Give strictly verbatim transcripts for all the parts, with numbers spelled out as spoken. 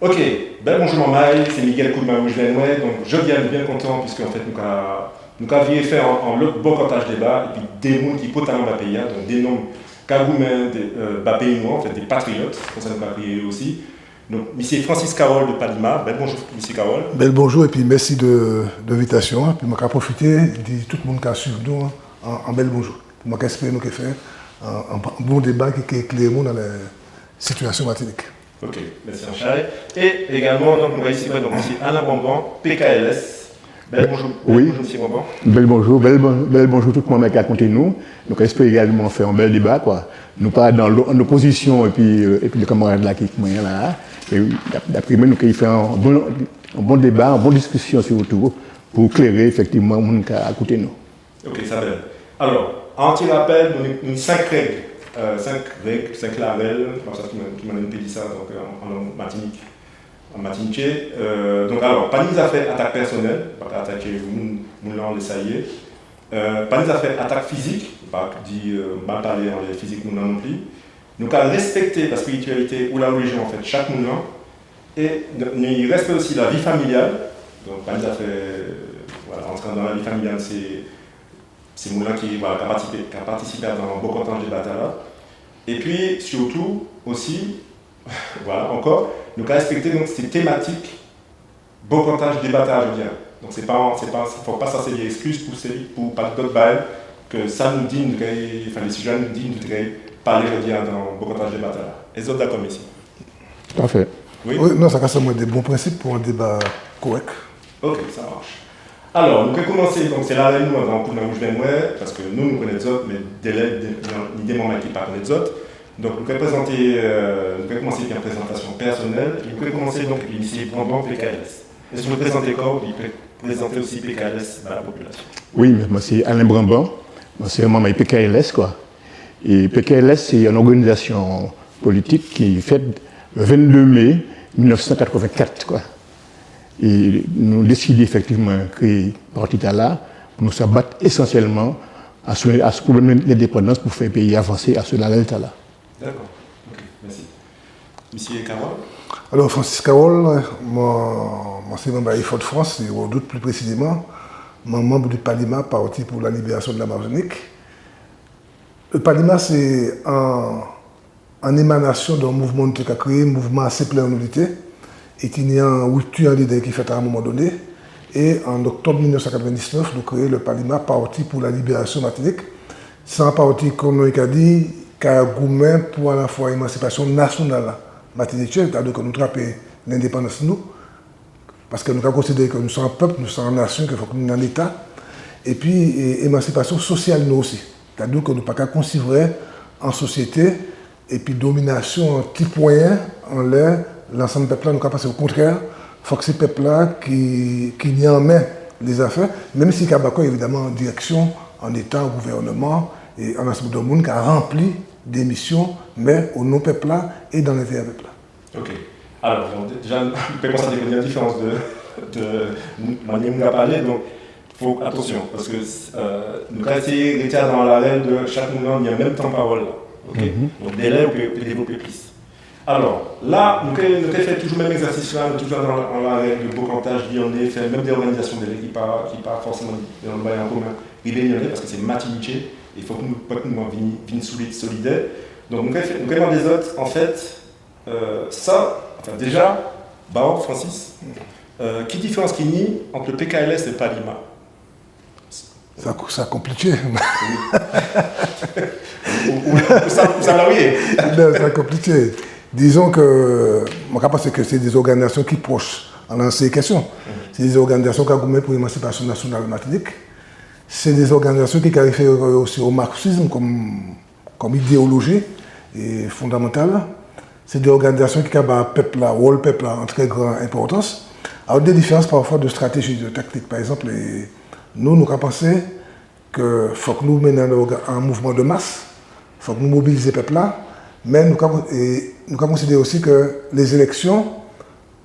Ok, bel bonjou manmay, sé Miguel Koudmen Wouj Vè Nwè. Donk jòdi-a nou bien kontan, piske an fet nou ka, nou ka viré fè an, an lot bokantaj déba, épi dé moun ki pòtalan ba péyi-a, donk dé nonm ka goumen dé, euh, ba péyi nou, an fet, dé patriyot, sé kon sa nou ka kriyé yo osi. Donk misié Francis Carole de Palima. Bel bonjou misié Carole. Bel bonjou épi mèsi de, de lenvitasion-an. Épi mwen ka pwofité di tout moun ka suiv nou an, an, an bel bonjou. Mwen ka espéré nou ké fè an, an bon déba ki ké ékléré moun anlè sitiasion Matinik. Ok, mèsi anchay. É égalman, donk, nou ka risivrè, donk, misié Alain Bramban, P K L S. Bel bonjou, wi, bel bonjou, misié Bramban. Bel bonjou, bel bon-, bel bonjou tout moun ki ka kouté nou. Nou ka espéré égalman fè an bel déba, kwa. Nou pa dan lo-, an opozision épi, euh, épi lé kanmarad-la ki, ki mwen la. É wi, dap-, dapré mwen, nou ka fè an bon, an bon déba, an bon diskision sirtou, pou kléré éfektivman moun ka kouté nou. Ok, sa bel. Alò, an ti rapel, nou, nou senk reg, euh, senk reg, senk larel, kon sa ki, ki manniè nou pé di sa, donk, euh, an, an lang Matinik, an matinitjé. Euh, donk, alò, pa ni zafè atak pèsonel, pa ka ataké moun, moun-lan anlè sa i yé. Euh, pa ni zafè atak fizik, pa di, euh, mal palé anlè fizik moun-lan non pli. Nou ka respekté la spiritualité ou la religion, an fet, chak moun-lan. É donk, ni respekté osi lavi familial. Donk, pa ni zafè, euh, voilà, antré dan lavi familial, sé, sé moun-lan ki, voilà, ka patisipé, ka patisipé a bokantaj déba-tala. Épi, sirtou, osi, voilà, ankò, nou ka respekté, donk, sé tématik bokantaj déba-tala jòdi-a. Donk, sé pa, sé pa, fo pa sa sèvi eskiz pou sèvi, pou palé dot bagay, ke sa nou di, nou té ké, anfen, lé sijé nou di, nou té ké palé jòdi-a dan bokantaj déba-tala. Es zot dakò, misié ? Toutafè. Wi ? Wi, non, sa ka sanm mwen dé bon prensip pou an déba korek. Ok, sa ka maché. Alò, nou ké koumansé, donk, sé larel nou, an, pou nou, Wouj Vè Nwè, paske nou, nou konnet zot, mé délè, dé, ni dé moun ki pa konnet zot. Donk, nou ké prézanté, euh, nou ké koumansé épi an prézantasion pèsonel, é nou ké koumansé, donk, épi misié Bramban, P K L S. Es ou pé prézanté kò'w, épi pré-, prézanté osi P K L S ba lapopilasion ? Wi, mé mwen sé Alain Bramban, mwen sé manm P K L S, kwa. É P K L S, sé an òganizasion politik ki fet le vingt-deux mai mille neuf cent quatre-vingt-quatre, kwa. É nou désidé éfektivman kréyé pati-tala pou nou sa bat ésansielman asou, asou pwoblem lendépandans pou fè péyi-a vansé asou larel-tala. Dakò. Ok, mèsi. Misié Carole ? Alò, Francis Carole, mwen, mwen sé manm Fodfrans, é Redout pli présizéman. Mwen manm di Palima, Parti pour la Libération de la Martinique. Le Palima, sé an, an émanasion d'an mouvman nou té ka kriyé Mouvman Senp Lè Nou Lité. É té ni an ripti an lidé ki fet a an moman doné. É an oktob mil nef san katrèvendiznef, nou kréyé le Palima, Parti pour la Libération Martinique. Sé an pati, kon non-li ka di, ka goumen pou alafwa émansipasion nasional matinitjé, sétadi ke nou trapé lendépandans nou, paske nou ka konsidéré ke nou sé an pep, nou sé an nasion, ke fok nou ni an Léta, épi, é, émansipasion sosial nou osi. Sétadi ke nou pa ka konsidéré an sosiété épi dominasion an ti pwen anlè lansanm pep-la, nou ka pansé okontrè, fok sé pep-la ki, ki ni an men lé zafè, menm si i ka ba kò'y évidaman an direksion, an Léta, an gouvènman, é an ansanm de moun ka ranpli dé mision, mé o non pep-la é dan lentéré pep-la. Ok. Alò, bon, dé-, déja, nou pé konstaté ke ni an diférans de, de manniè nou ka palé, donk, Fok, atansion, paske, euh, nou ka éséyé rété dan larel de chak moun ni menm tan pawol-la. Ok ? Mhm. Donk, délè, ou pé, ou pé dévlopé plis. Alò, la, nou ké, nou ké fè toujou menm ekzèsis-la, nou toujou dan, dan larel de bokantaj, di an éfè, menm dé òganizasion délè ki pa, ki pa fòséman dan le bagay an komen, rivé ni an éfè, paske sé matinitjé, é fok nou, fok nou vin, vin solid, solidè. Donk, nou ké fè, nou ké mandé zot, an fet, Euh, sa, anfen, déja, ba, Francis, euh, ki diférans ki ni ant le P K L S é Palima ? Sa, sa konpliké. Ou, ou, ou sa, ou sa la, wi. Non, sa konpliké. Dizon ke, mwen ka pansé ke sé dé òganizasion ki pwoch, an, sé kestion. Sé dé òganizasion ki ka goumen pou émansipasion nasional Matinik. Sé dé òganizasion ki ka référé osi o marksism kom kom idéoloji, é, fondamantal. Sé dé òganizasion ki ka ba pep-la, wol pep-la, an trè gran enpòtans. Alò, dé diférans pafwa de stratéji, de taktik. Pa ekzanp, é, nou, nou ka pansé ke fok nou mennen an, an mouvman de mas, fok nou mobilizé pep-la, mé nou ka, é, nou ka konsidéré osi ke lé zéleksion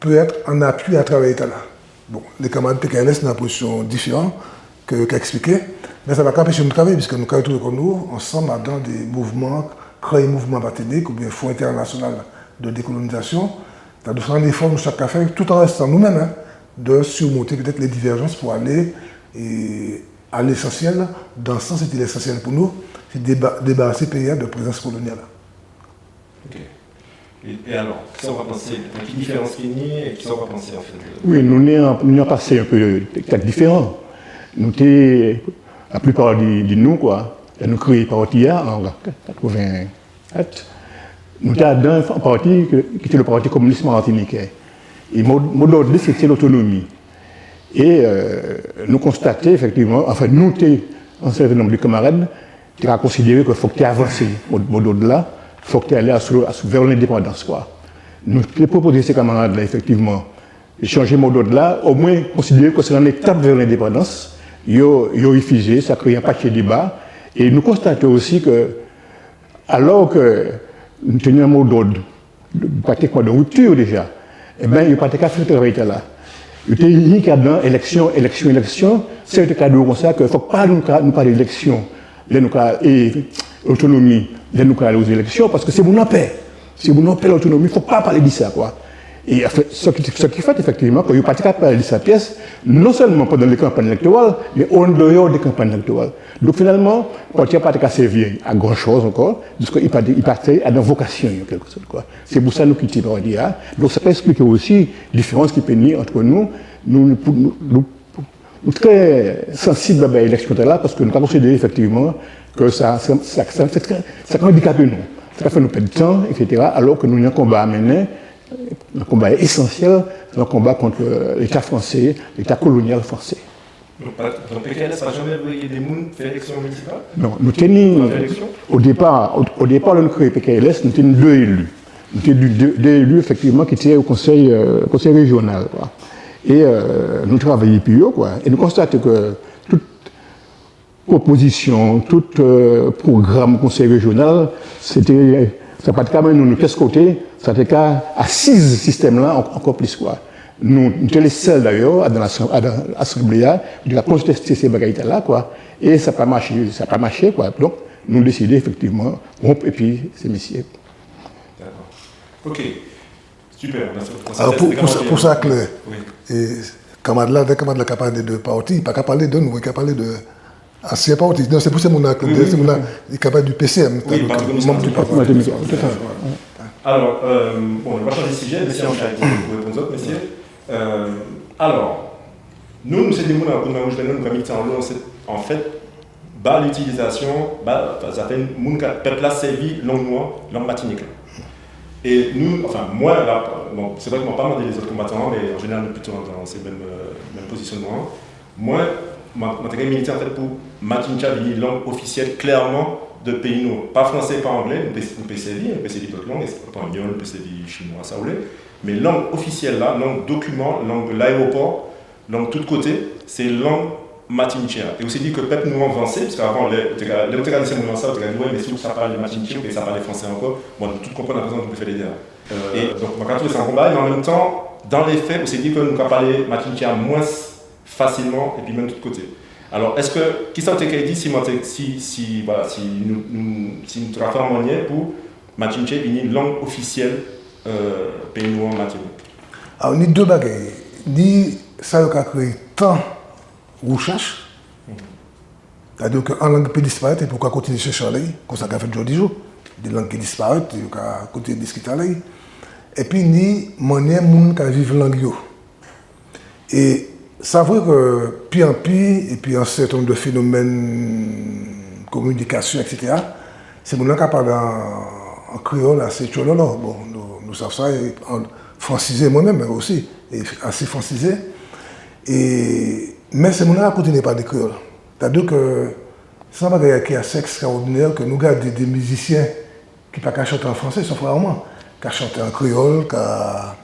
pé et an apui a travay-tala. Bon, lé kanmarad P K L S ni an pozision diféran ke, ka ekspliké, mé sa pa ka anpéché nou travay, piske nou ka rétwouvé kò nou ansanm adan dé mouvman, kréyé mouvman Matinik oubien Front International de Décolonisation, Sa donk sé an éfò nou chak ka fè, tout an restan nou menm, en, de surmonter peut-être les divergences pour aller, é, à l'essentiel, dan sans sé ki lésansiel pou nou, sé déba-, débarasé péyi-a de prézans kolonial. OK. É, é alò, kisa ou ka pansé, ki diférans ki ni, é kisa ou ka pansé, an fet, de... Wi, nou ni an, nou ni an pasé an pé, euh, kèk diféran. Nou té, la plupart de, de nou, kwa, lè nou kréyé pati-a, an katrèven-, At, nou té adan an pati ki, ki té le Parti Communiste Martiniquais. É mo, mo dòd li, sé té lotonomi. É, euh, nou konstaté, éfektivman, anfen, nou té, an sèten nonb de kanmarad, té ka konsidéré ke fok té avansé mo, mo dòd-la, fok té alé asou, asou, vè lendépandans, kwa. Nou té pwopozé sé kanmarad-la, éfektivman, chanjé mo dòd-la, omwen konsidéré ke sé an étap vè lendépandans, yo, yo rifizé, sa kréyé an patjé déba, é nou konstaté osi ke, alò ke nou té ni an mo dòd, pratikman de ripti déja, ében, yo pa té ka fè travay-tala. Yo té yenki adan éleksion, éleksion, éleksion, sa yo té ka di'w konsa ke fok pa nou ka, nou palé éleksion, lè nou ka, é, otonomi, lè nou ka alé o zéleksion, paske sé moun-lan pè. Sé moun-lan pè lotonomi, fok pa palé de sa, kwa. É, anfen, sa ki, sa ki fet, éfektivman, ke yo pa té ka palé de sa pies, non selman pandan lé kanpay élektoral, mé an déwò dé kanpay élektoral. Donk, finalman, pati-a pa té ka sèvi a gran choz ankò, paske i pa té, i pa té adan vokasion, an kèlkesòt, kwa. Sé pou sa nou kité pati-a. Donk, sa ka espliké osi diférans ki pé ni ant nou, nou, nou, nou, nou, Nou trè sansib a bagay éleksion-tala, paske nou ka konsidéré éfektivman ke sa, sa, sa, sa, sa, sa ka andikapé nou, sa ka fè nou pèd tan, et cetera, alò ke nou ni an konba a mennen, an konba ésansiel, an konba kont, euh, Léta fransé, Léta kolonial fransé. Donk, pa, donk, P K L S pa janmen voyé dé moun fè éleksion minisipal ? Non, nou té ni, o dépa, o, o dépa, lè nou kréyé P K L S, nou té ni dé éli. Nou té ni dé, dé éli, éfektivman, ki té o konsèy, euh, konsèy réjional, kwa. É, euh, nou travay épi yo, kwa. É nou konstaté ke tout pwopozision, tout, euh, pwogram konsèy réjional, sé té, sa pa té ka mennen nou pies koté, sa té ka asiz sistenm-lan an-, ankò plis, kwa. Nou, nou té lé sel, dayè, adan lasan-, adan lasanblé-a, ki té ka kontesté sé bagay-tala, kwa. É sa pa maché, sa pa maché, kwa. Donk, nou désidé éfektivman wonp épi sé misié. Dakò. OK. Super. Mèsi. Alò, pou, pou sa, pou sa klè, é, kanmarad-la, lè kanmarad-la ka palé de pati, i pa ka palé de nou, i ka palé de ansien pati. Non, sé pou sé moun-lan klè, sé moun-lan, i ka palé di P C M, donk, manm di pati. Alò, euh, bon, nou pa chanjé sijé, mèsi anchay pou, pou réponn zot, misié. Euh, alò, nou, nou sé dé moun a Goudman Wouj Vè Nwè, nou ka milité anlo, an fet, ba litilizasion, ba, anfen, zafè moun ka, pep-la sèvi lang nou an, lang Matinik-la. É nou, anfen, mwen, la, bon, sé vré ke mwen pa mandé lézot konbatan, mé an jénéral, nou plito dan, dan sé menm, euh, menm pozisionman. Mwen, mwen, mwen té ka milité, an fet, pou matinitjé-a vini lang ofisiel klèman de péyi nou. Pa fransé, pa anglé, nou pé, nou pé sèvi, nou pé sèvi dot lang, espanyol, nou pé sèvi chinwa, sa ou lé. Mé lang ofisiel la, lang dokiman, lang laéwopò, lang tout koté, sé lang matinitjé-a. É ou sé di ke pep nou an vansé, paske avan, lè, ou té ka, lè ou té ka di sé moun-lan sa, ou té ka di, wè, mé si ou sa palé matinitjé, ou pé sa palé fransé ankò. Bon, nou tout konprann aprézan, nou pé fè lé dé, en. Euh, é donk, mwen ka trouvé sa an konba, mé an menm tan, dan lé fè, ou sé di ke nou ka palé matinitjé-a mwens fasilman, épi menm tout koté. Alò, es, kisa ou té ka di si mwen té, si, si, vwala, si nou, nou, si nou té ka fè an manniè pou matinitjé vini lang ofisiel, euh, péyi nou an, Matinik ? Alò, ni dé bagay. Ni sa yo ka kriyé tan wouchach, sétadi ke an lang pé disparet, épi ou ka kontinié chèché anlè'y, kon sa ka fet jòdi jou. Dé lang ki disparet, yo ka kontinié diskité anlè'y. Épi ni manniè moun ka viv lang yo. É sa vré ke pi an pi, épi an sèten nonb de fénomèn kominikasion, et cetera, sé moun-lan ka palé an, an kréyol asé tjololo. Bon, nou, nou sav sa, é an fransizé, mwen menm osi, é asé fransizé. É, mé sé moun-lan ka kontinié palé kréyol. Sétadi ke sé an bagay ki asé ekstraòdinè ke nou gadé dé mizisien ki pa ka chanté an fransé, sof rarman, ka chanté an kréyol, ka,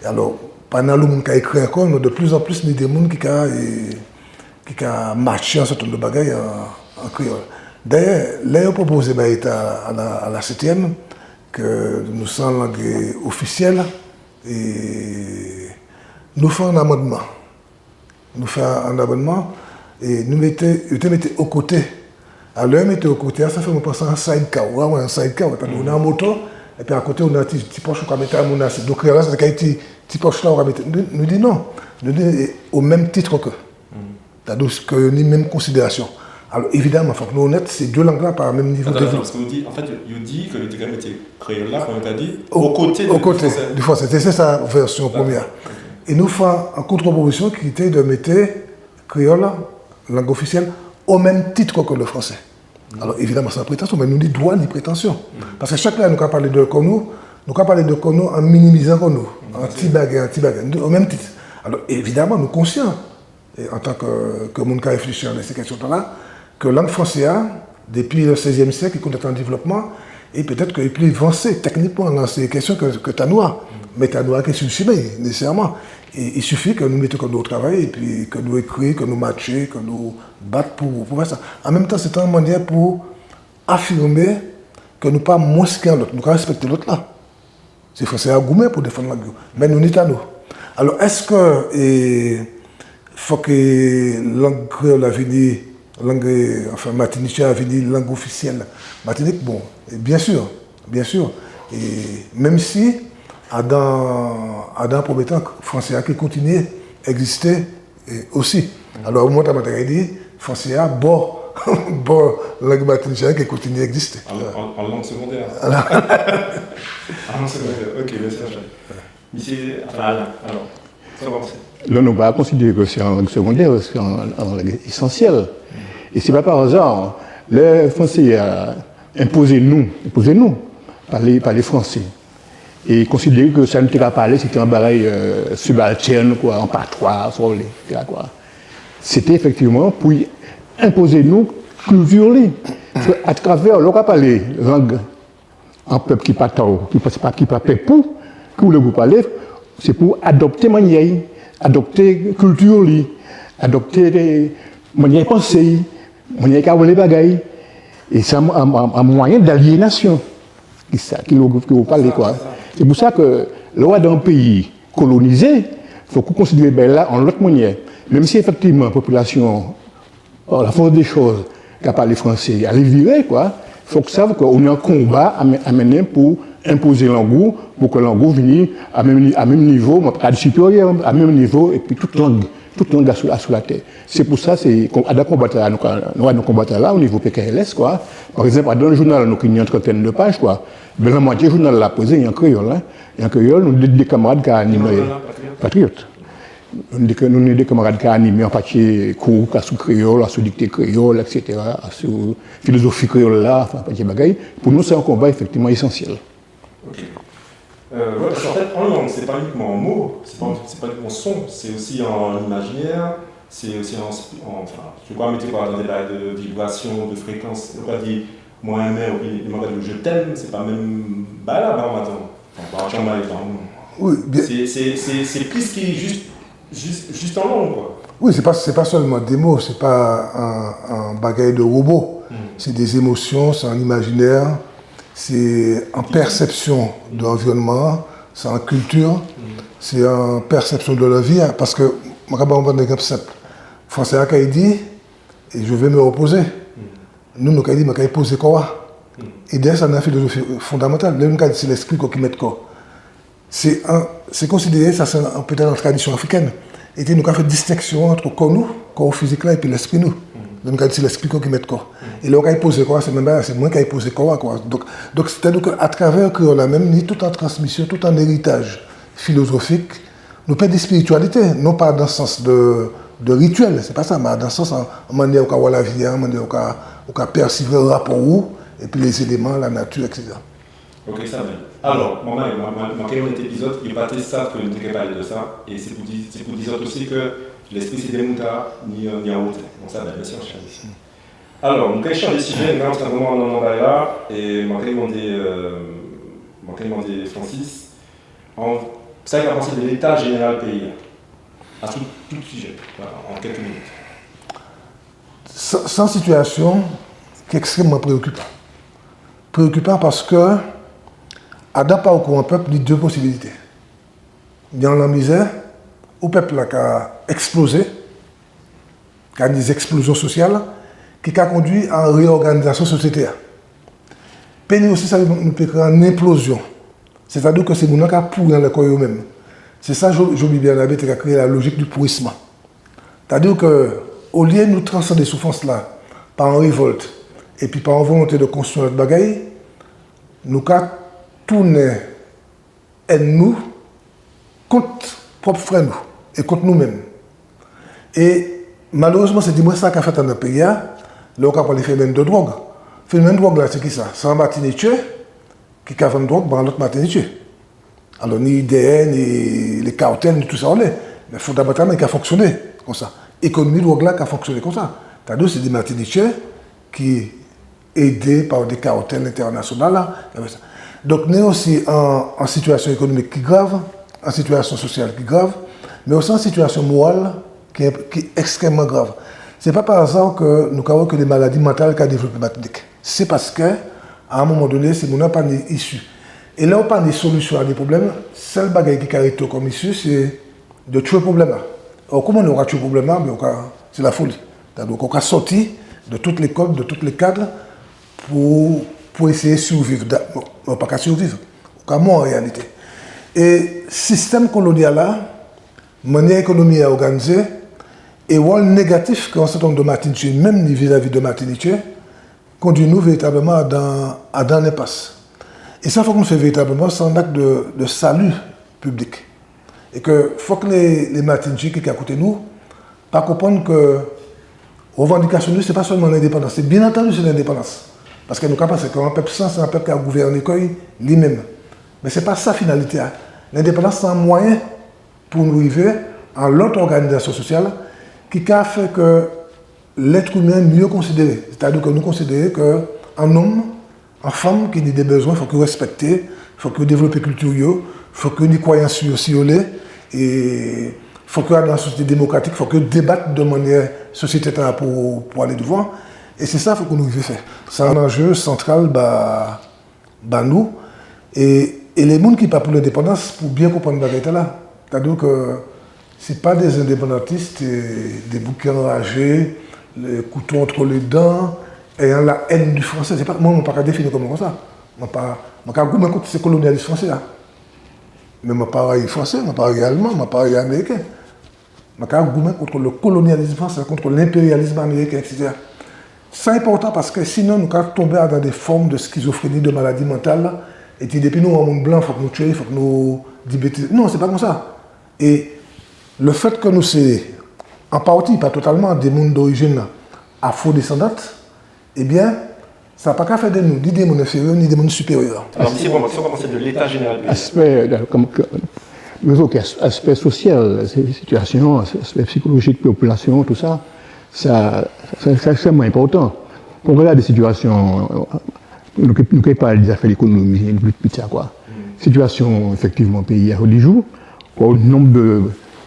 alò, pa ni anlo moun ka ékri ankò, mé de plus en plus, ni dé moun ki ka, é, ki ka matjé an sèten nonb de bagay an, an kréyol. Dayè, lè yo pwopozé ba Léta a la, a la C T M ke nou sé an lang ofisiel, é nou fè an amandman. Nou fè an amandman, é nou mété, yo té mété o koté. Alò, mété o koté-a, sa fè mwen pansé a an sidecar. Ou ka wè an sidecar, ou ka wè an moto, Épi akoté, ou ni an ti, ti poch ou ka mété an moun asi. Donk, kréyol-la, sé kay ti, ti poch-la ou ka mété. Nou, nou di non. Nou di, é, o menm tit ke. Sétadi ke ni menm konsidérasion. Alò, évidaman, fok nou onèt, sé dé lang-la pa menm nivo dévlopman. Atann, atann, paske ou di, an fet, yo di ke yo té ka mété kréyol-la, kon ou di, o koté di fransé. O koté di fransé. Sé, sé sa, vèsion prèmiè. Dakò, OK. É nou fè an kont-pwopozision ki té di mété kréyol, lang ofisiel, o menm tit ke le fransé. Alò, évidaman, sé an prétansion, mé nou ni dwa ni prétansion. Paske chak lè nou ka palé di kò nou, nou ka palé di kò nou an minimizan kò nou, an ti bagay, an ti bagay, o menm tit. Alò, évidaman, nou konsian, é an tan ke, ke moun ka réfléchi anlè sé kestion-la, ke lang fransé-a, dépi le seizième siècle, i konnet an dévlopman, é pétet ke i pli vansé teknikman dan sé kestion ke, ke ta nou a. Mé ta nou a ké swiv chimen, nésésèman. É i sifi ke nou mété kò nou o travay, épi ke nou ékri, ke nou matjé, ke nou bat pou, pou fè sa. An menm tan, sé an manniè pou afirmé ke nou pa mwens ki an lot, nou ka respekté lot-la. Sé fransé-a goumen pou défann lang yo. Mé nou ni ta nou. Alò, es, é, fok, é, lang kréyol-la vini, lang, é, anfen, matinitjé-a vini lang ofisiel Matinik? Bon, é, bien si, bien si. É menm si, adan, adan prèmié tan, fransé-a ké kontinié ekzisté, é, osi. Alò, mwen, ta, man té ka di, fransé-a, bò, bò lang matinitjé-a ké kontinié ekzisté. An, an, an lang sègondè. Voilà. An lang sègondè. OK, mèsi, Jean. Misié, anfen, Alain, alò, sa ou pansé? Non, nou pa konsidéré ke sé an lang sègondè, sé an, an lang ésansiel. É sé pa pa aza, lè fransé-a enpozé nou, enpozé nou, palé, palé fransé. É konsidéré ke sa nou té ka palé, sé té an bagay, euh, subalterne, kwa, an patwa, si ou lé, et cetera, kwa. Sé té éfektivman pou i enpozé nou kilti li. Atravè, lè ou ka palé lang an pep ki pa ta'w, ki pa, sé pa, ki pa pep ou, ki ou lé pou palé, sé pou adopté manniè'y, adopté kilti li, adopté manniè pansé'y, manniè ka wè lé bagay. É sa, an, an, an mwayen d'aliénasion. Ki sa, ki ou, ki ou palé, kwa. Sé pou sa ke, lè ou adan an péyi kolonizé, fok ou konsidéré bagay-la an lot manniè. Menm si, éfektivman, popilasion, par la force des choses, ka palé fransé, alé viré, kwa, fok ou sav ke ou ni an konba a men-, a mennen pou enpozé lang ou, pou ke lang ou vini a menm ni-, a menm nivo, man pa ka di sipériè, a menm nivo, épi tout lang, tout lang asou, asou latè. Sé pou sa, sé kon-, adan konba-tala, nou ka, nou, adan konba-tala, o nivo P K L S, kwa. Pa ekzanp, adan jounal nou ki ni an trantèn de paj, kwa. Ben, lanmwatié jounal-la, prézan, i an kréyol, en. I an kréyol, nou dé, dé kanmarad ka animé. Ki jounal-la, Patriyot? Patriyot. Nou ni dé, nou ni dé kanmarad ka animé an patjé kou, asou kréyol, asou dikté kréyol, et cetera, asou filozofi kréyol-la, anfen, an patjé bagay. Pou nou, sé an konba, éfektivman, ésansiel. OK. Euh, ouais, parce qu'en fait, en langue, c'est pas uniquement un mot, c'est pas, c'est pas uniquement un son, c'est aussi un imaginaire, c'est aussi un, un, enfin, je crois, mettre quoi, dans des bails de vibration, de fréquence, donc on dit, moi, aimé, ou bien, je t'aime, c'est pas même, bah là, bah, on m'attend. Enfin, bah, on m'attend. Oui, bien. C'est, c'est, c'est, c'est plus qui juste Jis, jis an lang, kwa. Wi, sé pa, sé pa selman dé mo, sé pa an, an bagay de wobo. Hmm. Sé dé zémosion, sé an imajinè, sé an pèsepsion de lanvironnman, sé an kilti, hmm, sé an pèsepsion de lavi, en, paske, man ka ba'w an ègzanp senp. Fransé-a ka di, et je vais me reposer. Hmm. Nou, nou ka di, man kay pozé kò-a. Hmm. É dèyè sa, ni an filozofi fondamantal. Lè nou ka di sé lespri kò ki met kò. Sé an, sé konsidéré sa, sé an, pétet an tradision afrikèn. É nou ka fè distenksion ant kò nou, kò fizik-la, épi lespri nou. Mhm. Donk, nou ka di sé lespri kò ki met kò. Mhm. É lè ou kay pozé kò-a, sé menm bagay-la, sé mwen kay pozé kò-a, kwa. Donk, donk, sétadi ke atravè kréyol-la menm, ni tout an transmision, tout an éritaj filozofik, nou pé di spiritialité, non pa dan sans de, de rituel, sé pa sa, mé dan sans an, an manniè ou ka wè lavi-a, an manniè ou ka, ou ka pèsivwè rapò'w, épi lé zéléman, lanati, et cetera. OK, sa bel. Alò, mwen, mwen, mwen, mwen, mwen kay mèt épizod, yo pa té sav ke nou té ké palé de sa, é sé pou di, sé pou di zot osi ke lespri sé dé moun ka ni, ni an wotè. Bon, sa bel, mèsi anchay. Alò, nou kay chanjé sijé, nou kay antré vréman dan bagay-la, é mwen kay mandé, euh, mwen kay mandé Francis, an, sa i ka pansé de léta jénéral péyi-a, asou tout, tout sijé, voilà, an kèlk minit. Sé, sé an sitiasion ki ekstrèmman préokipan. Préokipan paske, adan parkou an pep, ni dé posibilité. Ni an lanmizè, ou pep-la ka eksplozé, ka ni dé eksplozion sosial, ki ka kondui a an réòganizasion sosiété-a. Péni osi, sa nou pé kriyé an enplozyon. Sétadi ke sé moun-lan ka pouri anlè kò yo menm. Sé sa Jo-, Joby Bernabé té ka kriyé la logique du pourrissement. Sétadi ke, olyé nou transandé soufrans-la pa an révolt, épi pa an volonté de konstwi an lot bagay, nou ka tounen ènmi nou kont pwop frè nou é kont nou menm. É malérezman, sé di mwen sa ka fet adan péyi-a, lè ou ka pran lé fénomèn de dwog. Fénomèn dwog-la, sé kisa ? Sé an Matinitjé ki ka vann dwog ba an lot Matinitjé. Alò, ni I D N, ni lé kartel, ni tou sa ou lé. Mé fondamantalman, i ka fonksyoné kon sa. Ékonomi dwog-la ka fonksyoné kon sa. Sétadi, sé dé Matinitjé ki édé pa dé kartel entènasyonal la, ki ka fè sa. Donk, nou osi an, an sitiyasyon ékonomik ki grav, an sitiyasyon sosyal ki grav, mé osi an sitiyasyon moral ki, ki ekstrèmman grav. Sé pa pa aza ke nou ka wè ke dé maladi mantal ka dévlopé Matinik. Sé paske, a an moman doné, sé moun-lan pa ni isi. É lè ou pa ni solisyon a dé pwoblem, sel bagay ki ka rété kon isi, sé de tjwé pwoblem-la. Or, kouman ou ka tjwé pwoblem-la ? Ben, ou ka, sé lafoli. Sétadi, ou ka sòti de tout lé kod, de tout lé kad pou, pou éséyé siviv. Da-, bon, ou pa ka siviv. Ou ka mò an réalité. É sistem kolonyal-la, manniè ékonomi-a òganizé, é wol négatif ke an sèten nonb de Matinitjé, menm ni vizavi de Matinitjé, kondui nou véritabman adan, adan an enpas. É sa, fok nou fè véritabman, sé an ak de, de sali piblik. É ke fok lé, lé Matinitjé ki ka kouté nou pa konprann ke revandikasyon nou, sé pa selman lendépandans. Sé bien antandi, sé lendépandans. Paske nou ka pansé ke an pep san, sé an pep ki ka gouvèné kò'y li menm. Mé sé pa sa finalité-a. Lendépandans, sé an mwayen pou nou rivé a an lot òganizasyon sosyal ki ka fè ke let imen mié konsidéré. Sétadi ke nou konsidéré ke an nonm, an fanm ki ni dé bizwen, fok yo respekté, fok yo dévlopé kilti yo, fok yo ni kwayans yo si yo lé, é fok yo adan an sosyété démokratik, fok yo débat de manniè sosyété-tala pou, pou alé douvan. É sé sa fok nou rivé fè. Sé an anjé santral ba, ba nou. É, é lé moun ki pa pou lendépandans, pou bien konprann bagay-tala. Sétadi ke sé pa dé endépandantis, é, dé boug ki anrajé, le couteau entre les dents, ayant la haine du français. Sé pa, mwen, mwen pa ka défini kò mwen kon sa. Mwen pa, mwen ka goumen kont sé kolonyalis fransé-a. Mé mwen pa rayi fransé, mwen pa rayi alman, mwen pa rayi amériken. Mwen ka goumen kont le kolonyalis fransé, kont lenpérialis amériken, et cetera. Sa enpòtan paske sinon nou ka tonbé adan dé fòm de skizofréni, de maladi mantal, épi dépi nou wè an moun blan, fok nou tjwé'y, fok nou di bétiz. Non, sé pa kon sa. É le fait que nou sé, an pati, pa totalman, dé moun dorijin afrodésandan, ében, sa pa ka fè de nou ni dé moun enfériè, ni dé moun sipériè. Alors, si on commence de l'état général du pays. Aspè, euh, kòm, kòm, rézo ki as-, aspè sosyal, sé sitiyasyon, aspè sikolojik, popilasyon, tou sa, sa, sa, sa, sé ekstrèmman enpòtan. Kon ou gadé sitiyasyon, euh, nou ké, nou ké palé dé zafè lékonomi, pli, pli ta, kwa. Sitiyasyon, éfektivman, péyi-a, jòdi jou, kwa, o nonb de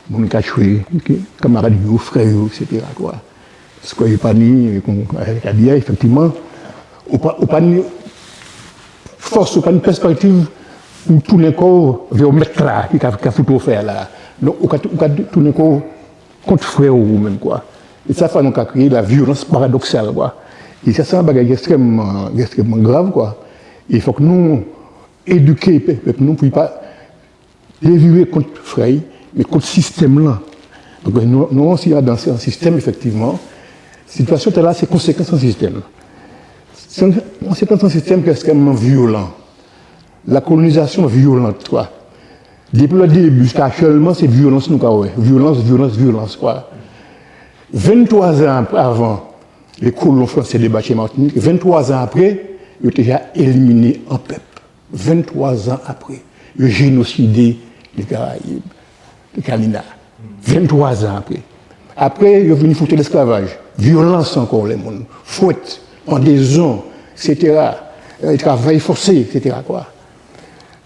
moun ka tjwé, ki, kanmarad yo, frè yo, et cetera, kwa. Sé kwa, yo pa ni, kon, ka di, éfektivman, ou pa, ou pa ni fòs, ou pa ni pèspektiv pou tounen kò'w vè mèt-la, ki ka, ka fout ou fè la. Donk, ou ka, ou ka tounen kò'w kont frè'w ou menm, kwa. É sa fè nou ka kréyé la violans paradoksal, kwa. É sa, sé an bagay ki ekstrèmman, ki ekstrèmman grav, kwa. É fok nou édiké pèp, pèp nou pou i pa déviré kont frè'y, mé kont sistèm-lan. Donk, nou, nou osi adan an sistèm, éfektivman. Sitiyasyon-tala, sé konsékans an sistèm. Sé an, konsékans an sistèm ki ekstrèmman violan. La kolonizasyon violan, kwa. Dépi le débi jiska aktièlman, sé violans nou ka wè. Violans, violans, violans, kwa. Venntwa zan ap-, avan, lé kolon fransé débatjé Matinik, venntwa zan apré, yo té ja éliminé an pèp. Venntwa zan apré, yo jénosidé lé Karayib, lé Kalina. Venntwa zan apré. Apré, yo vini fout lèsklavaj. Violans ankò, lé moun. Fwet, pandézon, et cetera. Euh, travay fòsé, et cetera, kwa.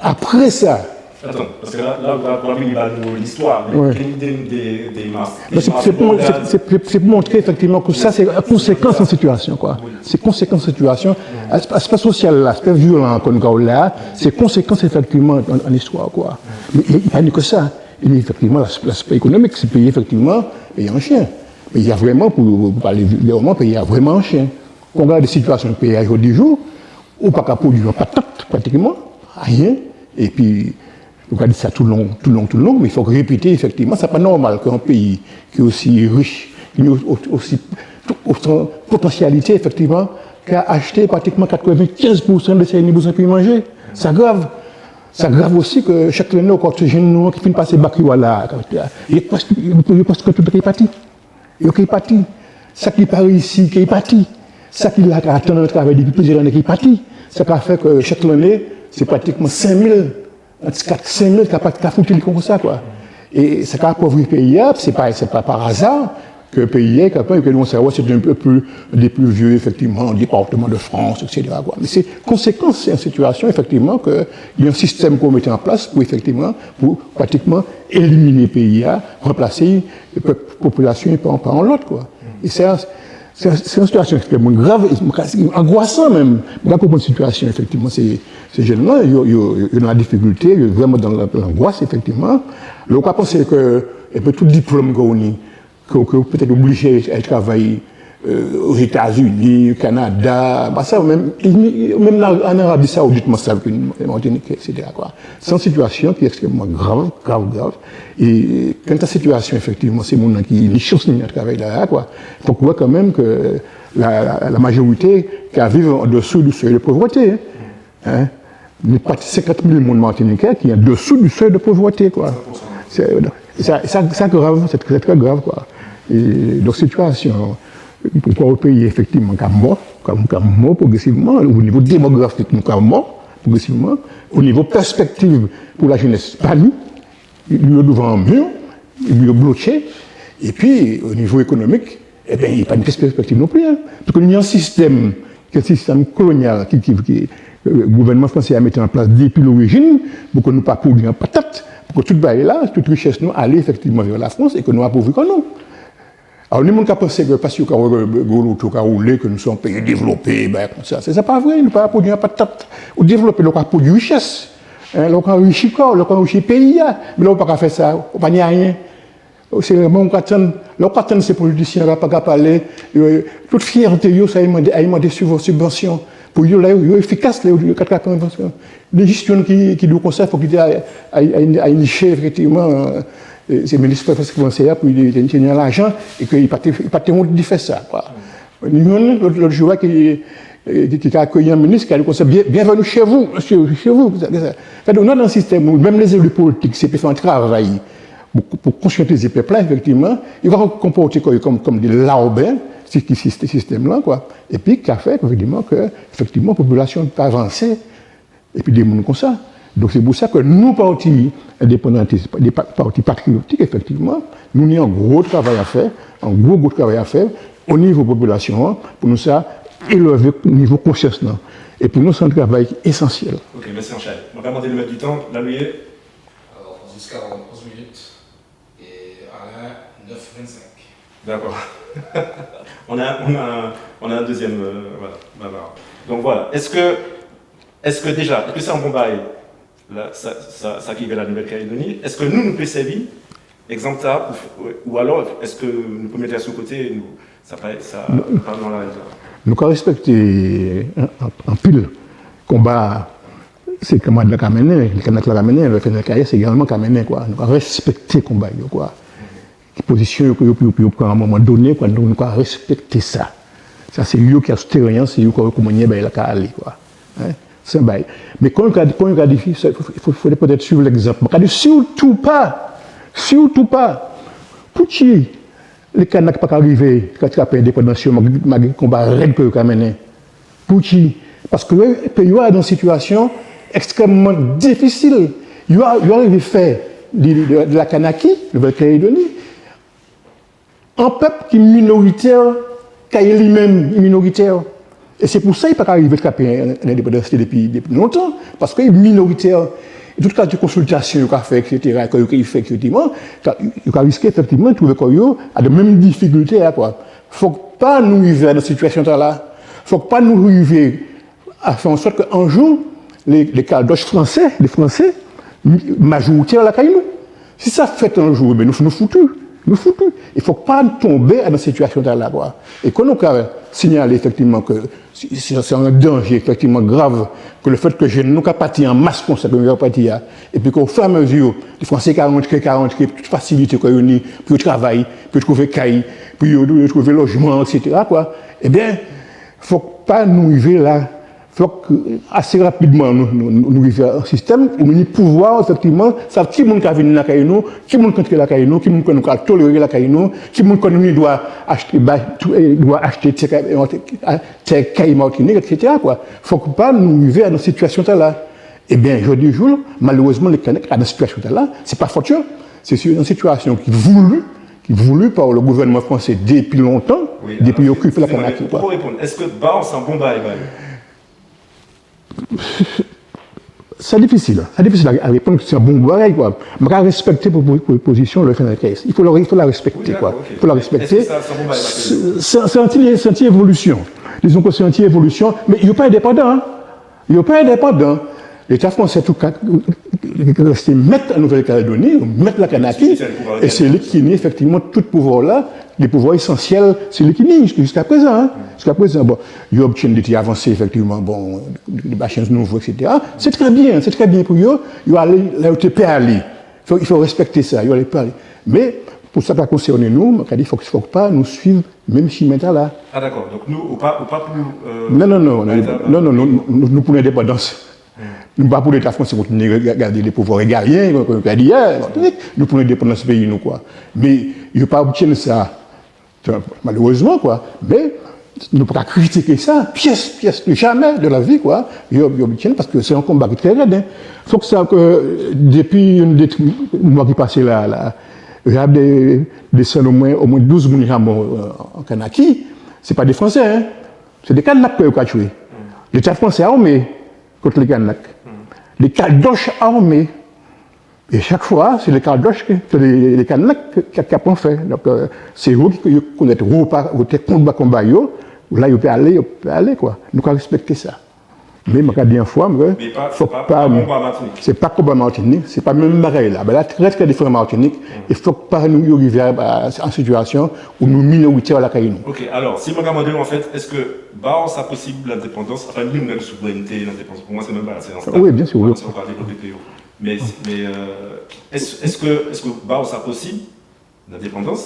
Apré sa, Atann, paske la, la, la, la, ou vini ba nou listwa, mé wi. Ké ni dé, dé, dé mas-, dé mas modèl. Mé sé, sé pou, sé, sé, sé, sé pou montré éfektivman ke sa sé konsékans an sitiyasyon, kwa. Wi. Sé konsékans an sitiyasyon. Wi. As-, aspè sosyal la, aspè violan ke nou ka wè la, sé konsékans éfektivman an, an istwa, kwa. Mé i, i pa ni ke sa. I ni éfektivman las-, laspè ékonomik, sé péyi éfektivman, péyi an chyen. Péyi-a vréman, pou, pou palé vréman, péyi-a vréman an chyen. Kon ou gadé sitiyasyon péyi-a jòdi jou, ou pa ka pwodui an patat, pratikman, ayen, épi, ou ka di sa toulong, toulong, toulong, mé fok répété, éfektivman, sa pa nòmal ke an péyi ki osi rich, ki ni o-, o-, osi, otan potansialité, éfektivman, ka achté pratikman katrèvenkenz pousan di sa i ni bizwen pou i manjé. Sa grav. Sa grav osi ke chak lanné, ou ka wè sé jenn nou ki fin pasé bak yo la, yo preske, yo preske tout ki pati. Yo ké pati. Sa ki pa réyisi, ké pati. Sa ki la ka atann travay dépi pliziè lanné ké pati. Sa ka fè ke chak lanné, sé pratikman senk mil, ant kat, senk mil ka pati, ka fouti li kon sa, kwa. É sa ka apovri péyi-a, sé pa, sé pa par hasard ke péyi-a, ke nou sa wè, sé un peu plus, des plus vieux, éfektivman, département de France, et cetera, kwa. Mé sé konsékans, sé an sitiasion, éfektivman, ke ni an sistenm ke yo mété an plas pou, éfektivman, pou pratikman éliminé péyi-a, ranplasé pop-, popilasion pa, pa an lot, kwa. É sé, sé, sé an sitiasion ekstrèmman grav, é angwasan menm. Mwen ka konprann sitiasion, éfektivman, sé, sé jenn-lan, yo, yo, yo dan la difikilté, yo vréman dan la, langwas, éfektivman. Lè ou ka pansé ke, épi tout diplom ke ou ni, ke, ke ou pétet oblijé alé travay, euh, Ozétazini, Kanada, pa sa, menm, menm an, an Arabi Saoudit, mwen sav ke Matinitjé, et cetera, kwa. Sé an sitiasion ki ekstrèmman grav, grav, grav. É kanta sitiasion, éfektivman, sé moun-lan ki ni chans ni travay la, kwa. Fok ou wè kanmenm ke la, la, la majorité ka viv an désou di seuil de pauvreté, en. Ni pati senkant mil moun matinitjé ki an désou di seuil de pauvreté, kwa. Sé, sa, sa, sa grav, sé trè, trè grav, kwa. É donk, sitiasion, poukwa an péyi, éfektivman, ka mò, ka, ka mò progrésivman, o nivo démografik, nou ka mò progrésivman, o nivo pèspektiv pou lajénes, pa ni, yo douvan an mi, yo bloké, épi, o nivo ékonomik, ében, pa ni pèspektiv non pli, en. Paske ni an sistenm, ki sé an sistenm kolonial, ki, ki, ki, euh, gouvènman fransé-a mété an plas dépi lorijin, pou ke nou pa pwodui an patat, pou ke tout bagay-la, tout richès nou alé éfektivman vè Lafrans é ke nou apovri kò nou. Alò, ni moun ka pansé ke paske yo ka wè gwo loto ka woulé, ke nou sé an péyi dévlopé, bagay kon sa. Sé, sa pa vré, nou pa ka pwodui an patat. Ou dévlopé lè ou ka pwodui richès. En, lè ou ka anrichi kò'w, lè ou ka anrichi péyi-a. Mé lè ou pa ka fè sa, ou pa ni ayen. Sé vréman, ou ka tann, lè ou ka tann sé politisien-la pa ka palé, euh, tout fièté yo, sé ay mandé, ay mandé sibvan-, sibvansion. Pou yo, la, yo, yo éfikas, la, yo, yo ka trapé an sibvansion. Ni jis yonn ki, ki di'w kon sa, fok li té ay, ay, ay, ay niché, éfektivman, euh, sé minis fransé-a, pou li té, té ni lajan, é ke li pa té, li pa té wont di fè sa, kwa. Ni yonn, lot, lot jou-a, ki, euh, ki, ki ka akéyi an minis, ki ka di kon sa, bien, bienvenue chez vous, chez, chez vous, sa, sa. Sa, donk, nou dan an sistenm, menm lé zéli politik, sé pou fè an travay, pou, pou konsiantizé pep-la, éfektivman, yo ka konpòté kò yo kon, kon dé larben, sé ki sist-, sistenm-lan, kwa. Épi, ka fè, éfektivman, ke, éfektivman, popilasion pa avansé, épi dé moun kon sa. Donk, sé pou sa ke nou, pati endépandantis, dé pa-, pati patriyotik, éfektivman, nou ni an gwo travay a fè, an gwo, gwo travay a fè, o nivo popilasion-an, pou nou sa élévé nivo konsians-lan. É pou nou, sé an travay ki ésansiel. Ok, mèsi anchay. Mwen ka mandé le maître du temps, la nou yé ? Alors, jusqu'à onze minutes. Et Alain, neuf vingt-cinq. D'accord. On a, on a, on a un deuxième, euh, voilà, bavard. Donc voilà. Est-ce que, est-ce que déjà, est-ce que c'est un bon bail, là, ça, ça, ça qui arrive à la Nouvelle-Calédonie ? Est-ce que nous, nous pouvons servir exemple ça, ou, ou alors, est-ce que nous pouvons mettre ça sur le côté, nous, ça pas, ça, pas dans la, Nou ka respekté an, an, anpil konba sé kanmarad-la ka mennen, lé Kanak-la ka mennen, lé Fennec Cahier égalman ka mennen, kwa. Nou ka respekté konba yo, kwa. Ki pozision yo, yo, yo, yo pran a an moman doné, kwa. Donk, nou ka respekté sa. Sa sé yo ki asou téren-an, sé yo ki ka wè kouman bagay-la ka alé, kwa. Hen ? Sé an bagay. Mé kon yo ka, kon yo ka di, fo, fo, fo pétet suiv légzanp. Mwen ka di sirtou pa, sirtou pa. Poutji lé Kanak pa ka rivé, ka trapé endépandans yo, malgré, malgré konba red ke yo ka mennen. Poutji ? Paske péyi-a dan an sitiasion ekstrèmman difisil. Yo, yo rivé fè de, de, de la Kanaki, Nouvelle-Calédonie, an pep ki minoritè, kay li menm minoritè. É sé pou sa i pa ka rivé trapé an, an endépandans dépi, dépi lontan, paske i minoritè. É tout kalté konsiltasion yo ka fè, et cetera, ke yo ka fè, éfektivman, ka, yo ka riské éfektivman trouvé kò yo a dé menm difikilté-a, kwa. Fok pa nou rivé dan sitiasion-tala. Fok pa nou rivé a fè an sòt ke an jou, lé, lé kaldoch fransé, lé Fransé, mi-, majoritè lakay nou. Si sa fet an jou, ében, nou, nou fouti. Nou fouti. I fo pa nou tonbé dan sitiasion-tala, kwa. É kan nou ka signalé, éfektivman, ke sé, sé, sé an danjé, éfektivman, grav, ke lefet ke jenn nou ka pati an mas kon sa ke nou ka pati a, épi ke, o fur é a mezi, lé Fransé ka rantré, ka rantré, tout fasilité ke yo ni, pou yo travay, pou yo trouvé kay, pou yo, yo trouvé lojman, et cetera, kwa. Ében, fok pa nou rivé la. Fok, euh, asé rapidman, nou, nou, nou, nou rivé a an sistenm oti nou ni pouvwa, éfektivman, sav ki moun ka vini lakay nou, ki moun ka antré lakay nou, ki moun ke nou ka toléré lakay nou, ki moun ke nou ni dwa achté, ba, tou, é, dwa achté tè kay, tè kay Matinik, et cetera, kwa. Fok pa nou rivé a an sitiasion-tala. Ében, jòdi jou, malérezman, lé Kanak dan sitiasion-tala, sé pa fot yo. Sé, sé an sitiasion ki vouli, ki vouli pa le gouvènman fransé dépi lontan, dépi yo okipé la Kanaki, kwa. Wi, alò, eskizé mwen, pou réponn, es Baos sé an bon bagay, bagay ? Sa difisil, sa difisil a, a réponn, sé an bon bagay, kwa. Mwen ka respekté pou, pou, pou pozision le F N K S. I fo la, i fo la respekté, kwa. Wi, dakò, ok. I fo la respekté. Es sa, sé an bon bagay, pa ke... Sé, sé, sé an ti, sé an ti évolision. Dizon ke sé an ti évolision, mé yo pa endépandan, en. Yo pa endépandan. Léta fransé, an tou ka, resté met an Nouvel Kalédoni, met la Kanaki, é sé li ki ni éfektivman tout pouvwa-la, lé pouvwa ésansiel, sé li ki ni jiska, jiska prézan, en. Jiska prézan, bon, yo obtienn dé ti avansé, éfektivman, bon, dé, dé machin nouvo, et cetera. Sé trè bien, sé trè bien pou yo, yo alé la yo té pé alé. Fo, i fo respekté sa, yo alé pé alé. Mé, pou sa ka konsèné nou, man ka di, fok, fok pa nou suiv menm chimen-tala. A, dakò. Donk nou, ou pa, ou pa pou, euh... Non, non, non, non, non, non, nou, nou, nou pou lendépandans. Nou pa pou Léta fransé kontinié ga-, gadé lé pouvwa régalien, kon, kon nou ka di, en, nou pou lendépandans péyi nou, kwa. Mé yo pa obtienn sa, malérezman, kwa. Mé nou pa ka kritiké sa, pies, pies, jamé de la vi, kwa. Yo, yo obtienn, paske sé an konba ki trè red, en. Fok sav ke dépi an dé mwa ki pasé la, la, ja dé, désann omwen, omwen douz moun ja mò, euh, an Kanaki, sé pa dé Fransé, en. Sé dé Kanak ke yo ka tjwé. Léta fransé armé kont lé Kanak. Dé Kadoch armé. É chak fwa, sé lé Kadoch, sé lé, lé Kanak ki, ki, ki pran fè. Donk, euh, sé yo ki, ki konnet, yo pa, yo té konba, konba yo, la yo pé alé, yo pé alé, kwa. Nou ka respekté sa. Mé man ka di an fwa, mé fok pa, pa, pa konba Matinik. Sé pa konba Matinik, sé pa menm bagay-la. Bagay-la trè, trè diféran Matinik, é fok pa nou yo rivé a, a, an sitiasion oti nou minoritè lakay nou. Ok, alò, si man ka mandé'w, an fet, es Baos sa posib lendépandans, anfen, nou, nou, souvrènté, lendépandans, pou mwen, sé menm pa, sé an... Wi, bien sir, wi. Si nou ka dévlopé pli wo. Mé, mé, euh, es, es, es Baos sa posib, lendépandans,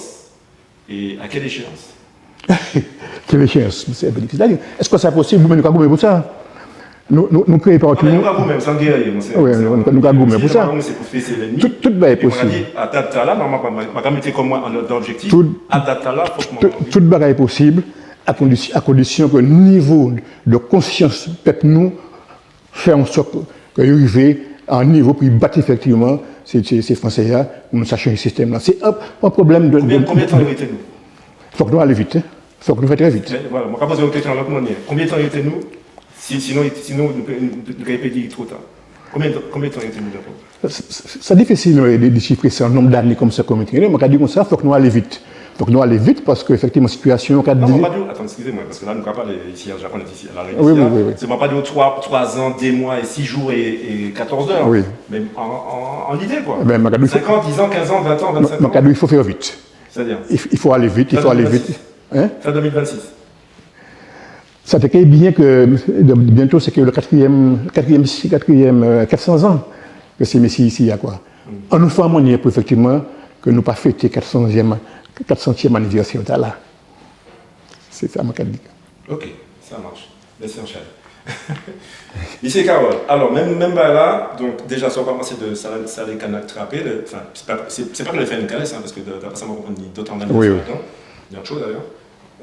é a kèl échéans ? Kèl échéans ? Sé difisil a di. Es sa posib ? Mé nou ka goumen pou sa. Nou, nou, nou kréyé pati nou. An fet, nou ka goumen, sé an gè, mon chè. Wi, nou, nou ka goumen pou sa. Sé pou fésé lènmi. Tout, tout bagay posib. É man ka di, a dat-tala, man, man, man, man ka mété kò mwen an, an objektif. Tout, a dat-tala, fok mwen... Tout, tout bagay posib, a kondisi-, a kondision ke nivo de konsians pep nou fè an sòt ke yo rivé a an nivo pou yo bat éfektivman sé, sé, sé Fransé-a, pou nou sa chanjé sistenm-lan. Sé an, an pwoblem de, de... Konbien, konbien tan i rété nou ? Fok nou alé vit, en. Fok nou fè trè vit. Mé vwala, man ka pozé'w an kestion an lot manniè. Konbien tan i rété nou ? Si, sinon, sinon, nou, nou, nou, nou pé di two ta. Konbien, konbien tan i rété nou, dapré ou ? Sa, sa, sa difisil, euh, de, de chifré sa, nonb d'anné kon sa, kon, man ka di kon sa, fok nou alé vit. Fok nou alé vit paske éfektivman sitiasion ka... Non, man pa di'w, atann, eskizé mwen, paske la nou ka palé isi a Japon, isi a La Réunion, isi a. Wi, wi, wi, wi. Sé, man pa di'w twa, twa zan, dé mwa é sis jou é, é katòz zè. Wi. Mé an, an, an lidé, kwa. Ében, man ka di'w, senk an, diz an, kenz an, ven an, venn senk an. Man ka di'w, i fo fè vit. Sétadi ? I f-, i fo alé vit, i fo alé vit. Fin dé mil vennsis. Hein ? Fin dé mil vennsis. Sa té ké bien ke, bientôt, sé ké le quatrième, quatrième, quatrième, euh, quatre cents ans ke sé mésié isi a, kwa. Hmm. Annou fè an manniè pou éfektivman ke nou pa fété quatre centième, quatre centième anniversaire-tala. Sé sa man ka di. Ok, ça marche. Mèsi anchay. Mésié Carole, alò, menm, menm bagay-la, donk, déja, sa ou ka pansé de sa, sa lé Kanak trapé, le, anfen, sé pa, sé, sé pa ke le F N K S, hein, paske de, dapré sa man konprann, ni dot òganizasion ladan, ni dot choz dayè.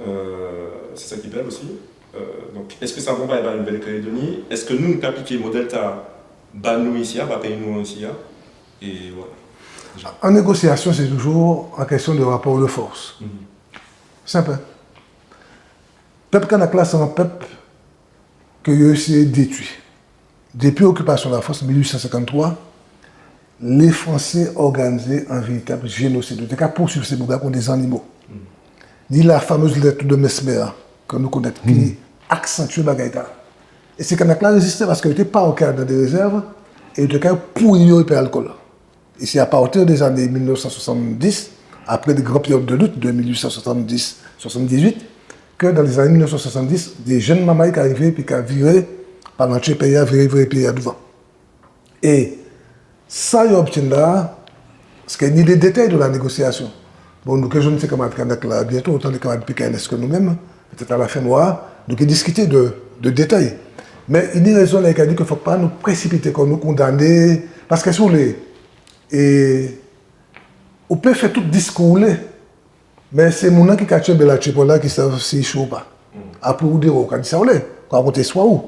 Euh, sé sa ki bel osi. Euh, donk, es sé an bon bagay ba Nouvelle-Calédonie ? Es nou, nou ka apliké model-tala ba nou isi a, ba péyi nou isi a ? É vwala. An négosiasion, sé toujou an kestion de rapò de fòs. Mhm. Senp. Pep kanak-la, sé an pep ke yo éséyé détwi. Dépi okipasion Lafrans, mil uit san senkanntwa, lé Fransé òganizé an véritab jénosid. Yo té ka pousuiv sé boug-la kon dé zannimo. Ni la fameuse lettre de Messmer, ke nou konnet, ki aksantié bagay-tala. É sé Kanak-la rézisté paske yo té pa oké adan dé rézèv, é yo té ka pouri yo épi alkol. É sé a partir dé zanné mil nef san swasanndis, apré dé gran périod de lit, de mil uit san swasanndis, swasanndizwit, ke dan lé zanné mil nef san swasanndis, dé jenn manmay ka rivé épi ka viré, pa lantjé péyi-a, viré, viré péyi-a douvan. É sa yo obtienn la, paske ni lé détay de la négosiasion. Bon, nou ké jwenn sé kanmarad kanak-la bientô, otan lé kanmarad P K N S ke nou menm, pétet a la fen mwa, nou ké diskité de, de détay. Mé i ni rézon la i ka di ke fok pa nou présipité kò-nou, kondané, paske si ou lé, é, ou pé fè tout diskou ou lé, mé sé moun-lan ki ka tjenbé latjé pa-la ki sav si i cho ou pa. Apré ou dé ou ka di sa ou lé, ou ka rakonté istwa ou.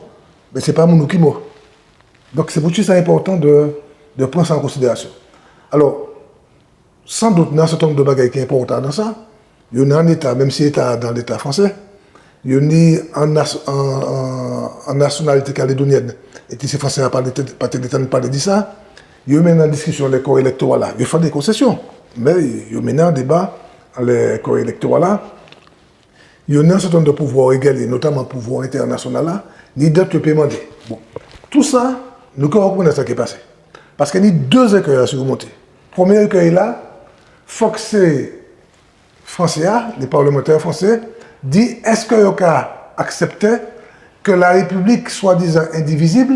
Mé sé pa moun-ou ki mò. Donk sé poutji sa enpòtan de, de pran sa an konsidérasion. Alò, san dout, ni an sèten nonm de bagay ki enpòtan dan sa. Yo ni an Léta, menm si Léta-a dan Léta fransé, yo ni an nas-, an, an, an nasionalité kalédonièn. É ki sé Fransé-a pa té, pa té lé tann palé di sa. Yo mennen an diskision lé kò élektoral la. Yo fè dé konsésion. Mé yo mennen an déba lé kò élektoral la. Yo ni an sèten nonm de pouvwa régalié, notaman pouvwa entènasional la. Ni dot yo pé mandé. Bon. Tousa, nou ké wè kouman sa ké pasé. Paske ni dé ékèy a sirmonté. Prèmié ékèy-la, fok sé Fransé-a, lé parlemantè fransé, di es yo ka aksepté ke la Répiblik swadizan endivizib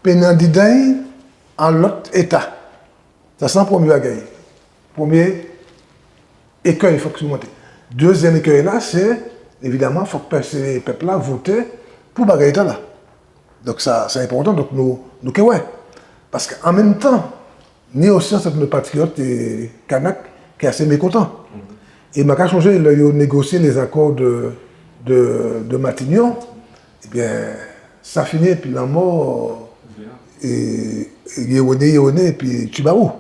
pé ni andidan'y an lot Éta. Sa sé an prèmié bagay. Prèmié ékèy fok sirmonté. Dézièm ékèy-la, sé, évidaman, fok pèp, sé pèp-la voté pou bagay-tala. Donk sa, sa enpòtan, donk nou, nou ké wè. Paske an menm tan, ni osi an sèten nonm de patriyot, é, kanak ki asé mékontan. É man ka sonjé lè yo négosié lé zakò de, de, de Matignon, ében, sa fini épi lanmò, é, é Yéwéné, Yéwéné, épi Tjibaou.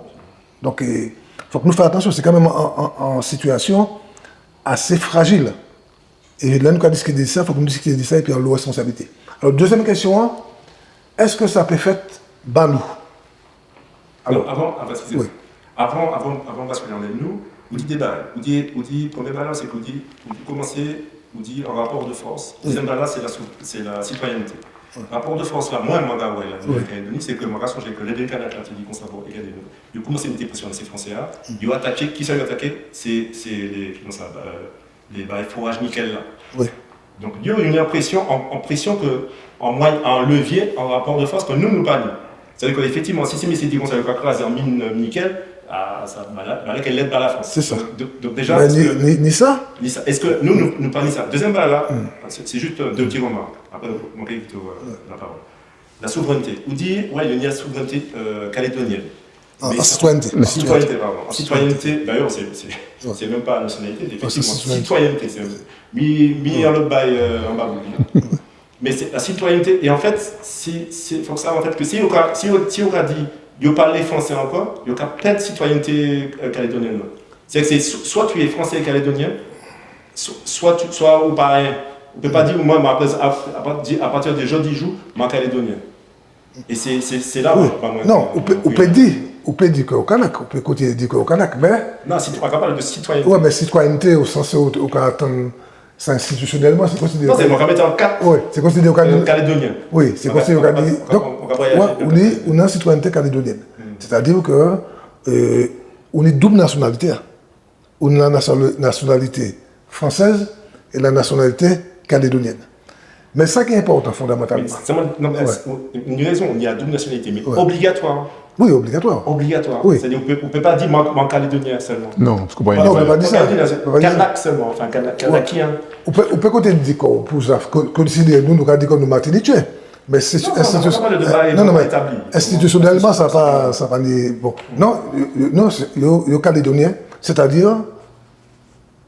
Donk, é, fok nou fè atansion, sé kanmenm an, an, an sitiasion asé frajil. É lè nou ka diskité di sa, fok nou diskité di sa épi anlo responsabilité. Alò, dézièm kestion-an, es sa pé fet ba nou ? Alò, avan, avan, eskizé mwen. Wi. Avan, avan, avan baskilé anlè nou, ou di dé bagay. Ou di, ou di, prèmié bagay-la, sé ke ou di, ou di koumansé, ou di an rapò de fòs. Wi. Dézièm bagay-la, sé la sou-, sé la sitwayènté. Wi. Rapò de fòs-la, mwen, mwen, ka wè la, wi, Kalédoni, sé ke mwen ka sonjé ke lè dé Kanak-la té di konsa, bon, égal, yo koumansé mité présion asé Fransé-a, wi, yo ataké, kisa yo ataké ? Sé, sé lé, koman sa, euh, lé, ba, foraj nikèl la. Wi. Donk, yo, yo ni an présion, an, an présion ke, an mwayen, an lévié, an rapò de fòs ke nou, nou pa ni. Sétadi ke, éfektivman, si sé misié di konsa, yo ka krazé an min, euh, nikèl, a, sa, ba, la, ba, la, ké led ba la Frans. Sé sa. Donk, donk, donk, déja, mé ni, ni, ni sa. Ni sa. Es nou, nou, nou pa ni sa ? Dézièm bagay-la, hmm, sé, sé jis, euh, dé ti rimak. Apré, mwen ké kité, euh, la pawol. La souvrènté. Ou di, wè, yo ni la souvrènté, euh, kalédonièn. An, mé an sa, sitwayènté. An sitwayènté, padon. An sitwayènté, dayè, sé, sé, wè, sé menm pa nasionalité, wè, sé éfektivman sitwayènté. Sitwayènté, sé, mi, mi, wè, an lot bagay, euh, anba bout. Wè. Mé sé la sitwayènté, é an fet, sé, sé, fok sav, an fet, ke si yo ka, si yo, si yo ka di, yo pa lé fransé ankò, yo ka ped sitwayènté, euh, kalédonièn, non. Sé ke sé swa, swa ou lé fransé kalédonien, swa, swa ou, swa ou pa ayen. Ou pé pa di, mwen, mwen, apré, a, a pati, a pati di jòdi jou, mwen kalédonien. É sé, sé, sé la, wi, mwen, mwen, non, ou pé, mwen, ou pé di, ou pé di ke ou kanak, ou pé kontinié di ke ou kanak, mé... Non, si, ou ka palé di sitwayènté. Wè, mé sitwayènté, o sans, ou, ou ka atann sa enstitisionèlman, sé konsidéré... Non, sé, mwen ka mété an kat. Wè, sé konsidéré ou ka di... Euh, kalédonien. Wi, sé konsidéré ou ka di... Donk, ou ni, ou ni an sitwayènté kalédonièn. Hmm. Sétadi ke, euh, ou ni doub nasionalité, en. Ou ni la nation-, nationalité française et la nationalité calédonienne. Mé sa ki enpòtan fondamantalman. Mé selman, non, mé... Wè. Ou ni rézon, ou ni la doub nasionalité, mé... Wè. Obligatwa. Wi, obligatwa. Obligatwa. Wi. Sétadi, ou pé, ou pé pa di mwen, mwen kalédonien selman. Non, sé pa... Non, ou pé pa di sa. Ou pé pa di sa. Kanak selman, anfen, kanak, wè, kanakien. Ou pé, ou pé kontinyé di kò'w, pou sa, kon, konsidéré nou, nou ka di kò-nou matinitjé. Mé sé, non, non, non, mé enstitisionèlman, sa pa, sa pa ni, bon. Non, yo, yo, non, sé, yo, yo kalédonien, sétadi,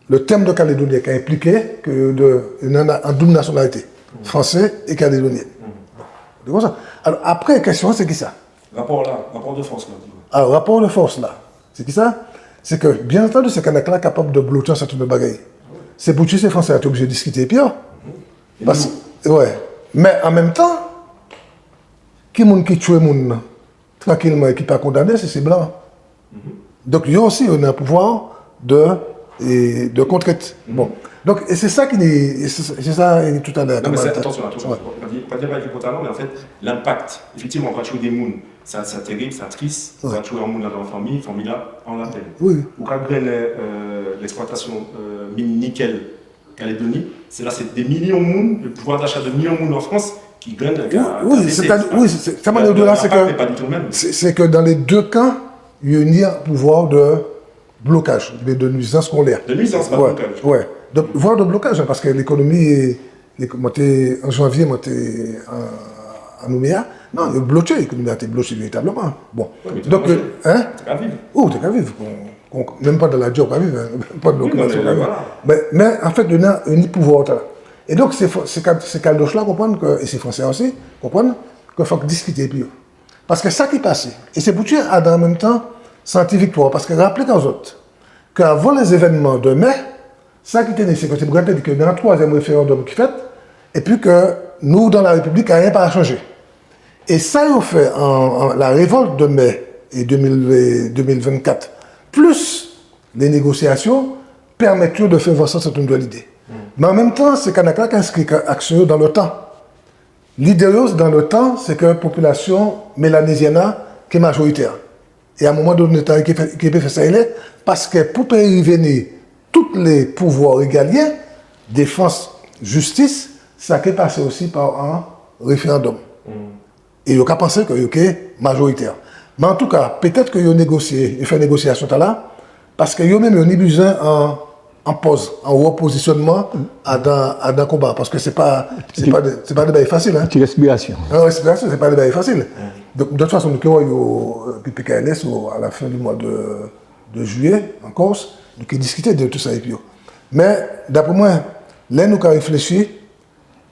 le terme de calédonien ki enpliké ke de, an, an doub nasionalité, fransé é kalédonien. Bon, sé kon sa. Alò, apré, kestion, sé kisa ? Rapò-la, rapò de fòs-la, di. Alò, rapò de fòs-la, sé kisa ? Sé ke, bien antandi, sé Kanak-la kapab de bloké an sèten nonb de bagay. Sé poutji sé Fransé-a té oblijé diskité épi yo. Pas, wè. Mé an menm tan, ki moun ki tjwé moun trankilman é ki pa kondané, sé, sé blan. Donk, yo osi, yo ni an pouvwa de, é, de kontrent. Bon. Donk, é sé sa ki, é sé, sé sa, é, toutalè, non, mé sé, atansion, atansion. Wè. Ou ka di, pa di pa épi pòtalan, mé an fet, lenpak, éfektivman, ou ka tjwé dé moun, sa, sa térib, sa tris, ou ka tjwé an moun adan an fanmi, fanmi-la an lapenn. Wi. Ou ka grenn, euh, leksplwatasyon, euh, min nikèl Kalédoni, sé la, sé dé milion moun, le pouvoir d'achat de milion moun an Frans ki grenn, wi, wi, sé, wi, sé, sa man di la, sé ke, sé, sé ke dan lé dé ka, yo ni an pouvwa de blokaj, de, de nuizans kon lè. De nuizans, pa de blokaj. Wè. De, vwar de blokaj, en, paske lékonomi, lé-, mwen té, an janvié, mwen té an, an Nouméa. Non, yo bloké, lékonomi-a té bloké véritabman. Bon. Wi, mé té ka manjé. Donk, euh, en ? Té ka viv. Wi, té ka viv. Bon, kon, menm pandan ladjè, ou ka viv, en. Pandan lokipasyon, ou ka viv. Mé, mé, an fet, yo ni, yo ni pouvwa-tala. É donk, sé Fra-, sé Kal-, sé Kaldoch-la konprann ke, é sé Fransé-a osi, konprann ke fok diskité épi yo. Paske sa ki pasé, é sé poutji, adan, an menm tan, santi viktwa, paske raplé kò zot ke avan lé zévènman de mé, sa ki té ni, sé ke sé boug-la té di ke ni an twazièm référandòm ki fet, épi ke nou, dan la Répiblik, ayen pa chanjé. É sa yo fè an, an, la révolt de mé é dé mil, é dé mil vennkat, plis lé négosiasyon, pèmet yo de fè vansé sèten de lidé. Mé an menm tan, sé Kanak-la ki enskri ka-, aksyon yo dan le tan. Lidé yo dan le tan, sé ke popilasyon mélanézyèn-la ki majoritè. É a moman doné, ta ki fè, ki pé fè sa i lé, paske pou péyi rivé ni tout lé pouvwa régalien, défans, jistis, sa ké pasé osi pa an référandòm. É yo ka pansé ke yo ké majoritè. Mé antouka, pétet ke yo négosié, yo fè négosiasyon-tala, paske yo menm yo ni bizwen an, an pòz, an repozisyonman adan, adan konba, paske sé pa, sé pa dé, sé pa dé bagay fasil, en. Ti respirasyon. An respirasyon, sé pa dé bagay fasil. Donk, de tout fason, nou ké wè yo, euh, P P K L S, o, a la fen di mwa de, de jiyé, an Kòs, nou ké diskité de tout sa épi yo. Mé, dapré mwen, lè nou ka réfléchi,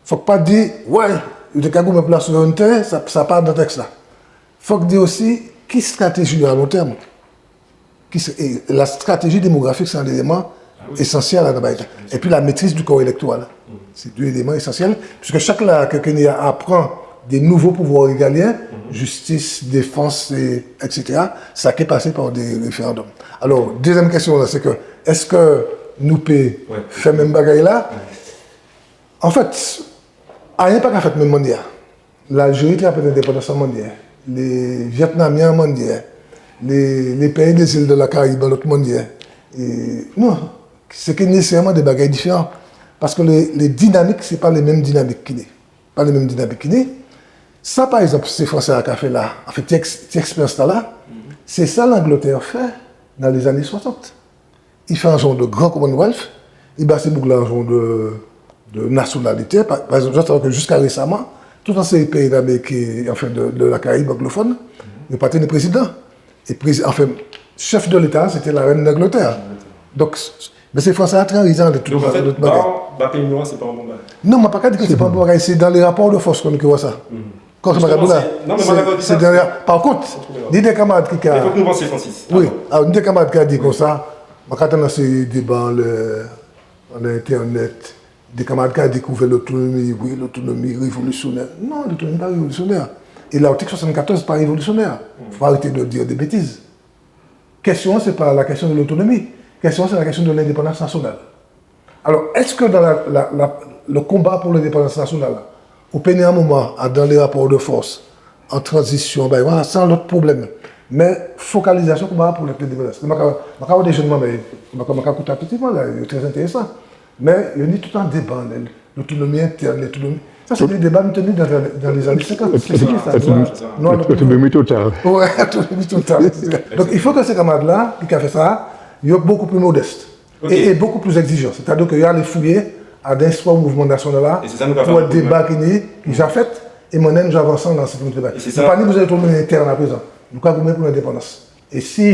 fok pa di, wè, yo té ka goumen pou la souvrènté, sa, sa pa dan teks-la. Fok di osi, ki stratéji a lon tèm ? Ki sé, é la stratéji démografik, sé an éléman ésansyèl adan bagay-la. Épi la métriz di kò élektoral. Sé dé éléman ésansyèl, piske chak la ke Kenya-a pran dé nouvo pouvwa régalien, jistis, défans, é, etsétéra, sa ké pasé pa dé référandòm. Alò, dézyèm kestion-la, sé ke, es nou pé fè menm bagay-la ? An fet, ayen pa ka fet menm manniè. Laljéri té ka pran lendépandans an manniè. Lé Vietnamien an manniè. Lé, lé péyi dé zil de la Karayib an lot manniè. É, non, sé ké nésésèman dé bagay diféran. Paske lé, lé dinamik, sé pa lé menm dinamik ki ni. Pa lé menm dinamik ki ni. Sa, pa egzanp, sé Fransé-a ka fè la, an fet, ti eks-, ti ekspéryans-la la, sé sa Langlétè fè dan lé zanné swasant. I fè an jan de gran Commonwealth, i ba sé boug-la an jan de, de nasyonalité. Pa, pa egzanp, sa ke jiska résaman, tout an séri péyi d'Amérik, anfen, de, de la Karayib anglofòn, yo pa té ni prézidan. É prézi-, anfen, chef de Léta, sé té la rèn d'Angleterre. Donk, s-, mé sé Fransé-a trè rizan de tout bagay. Donk, an fet, ba, ba péyi nou an, sé pa an bon bagay. Non, man pa ka di ke sé pa an bon bagay, sé dan lé rapò de fòs ke nou ké wè sa. Kon sa, man ka di la, sé, sé dan lé, pa kont, ni dé kanmarad ki ka... Mé fok nou vansé, Francis. Wi, alò, ni dé kanmarad ki ka di kon sa, man ka tann sé déba anlè, anlè Entènet, dé kanmarad ki ka dékouvè lotonomi, wi, lotonomi révolisyonè. Non, lotonomi pa révolisyonè. É lartik swasann-katòz pa révolisyonè. Fok arété de di dé bétiz. Kestion-an, sé pa la kestion de lotonomi. Kestion-an, sé la kestion de lendépandans nasyonal. Alò, es dan la, la, la, le konba pou lendépandans nasyonal la, ou pé ni an moman, a, dan lé rapò de fòs, an tranzisyon, ben, voilà, sé an lot pwoblèm. Mé fokalizasyon konba pou lendépandans. Man ka, man ka wè dé jenn manmay, man ka, man ka kouté atantivman la, yo trè entérésan. Mé yo ni tout an déba, lè, lotonomi entèn, lotonomi. Sa sé dé déba nou té ni dan, dan lé zanné senkant. Sé sa, lotonomi total. Wè, lotonomi total. Donk, il faut que sé kanmarad-la, ki ka fè sa, yo bokou pli modès. É, é bokou pli ekzijan. Sétadi ke yo alé fouyé adan istwa mouvman nasyonal la, pou wè déba ki ni, ki ja fet, é mwen menm, nou avansé adan sé déba. Nou pa ni bizwen lotonomi entèn aprézan. Nou ka goumen pou lendépandans. É si,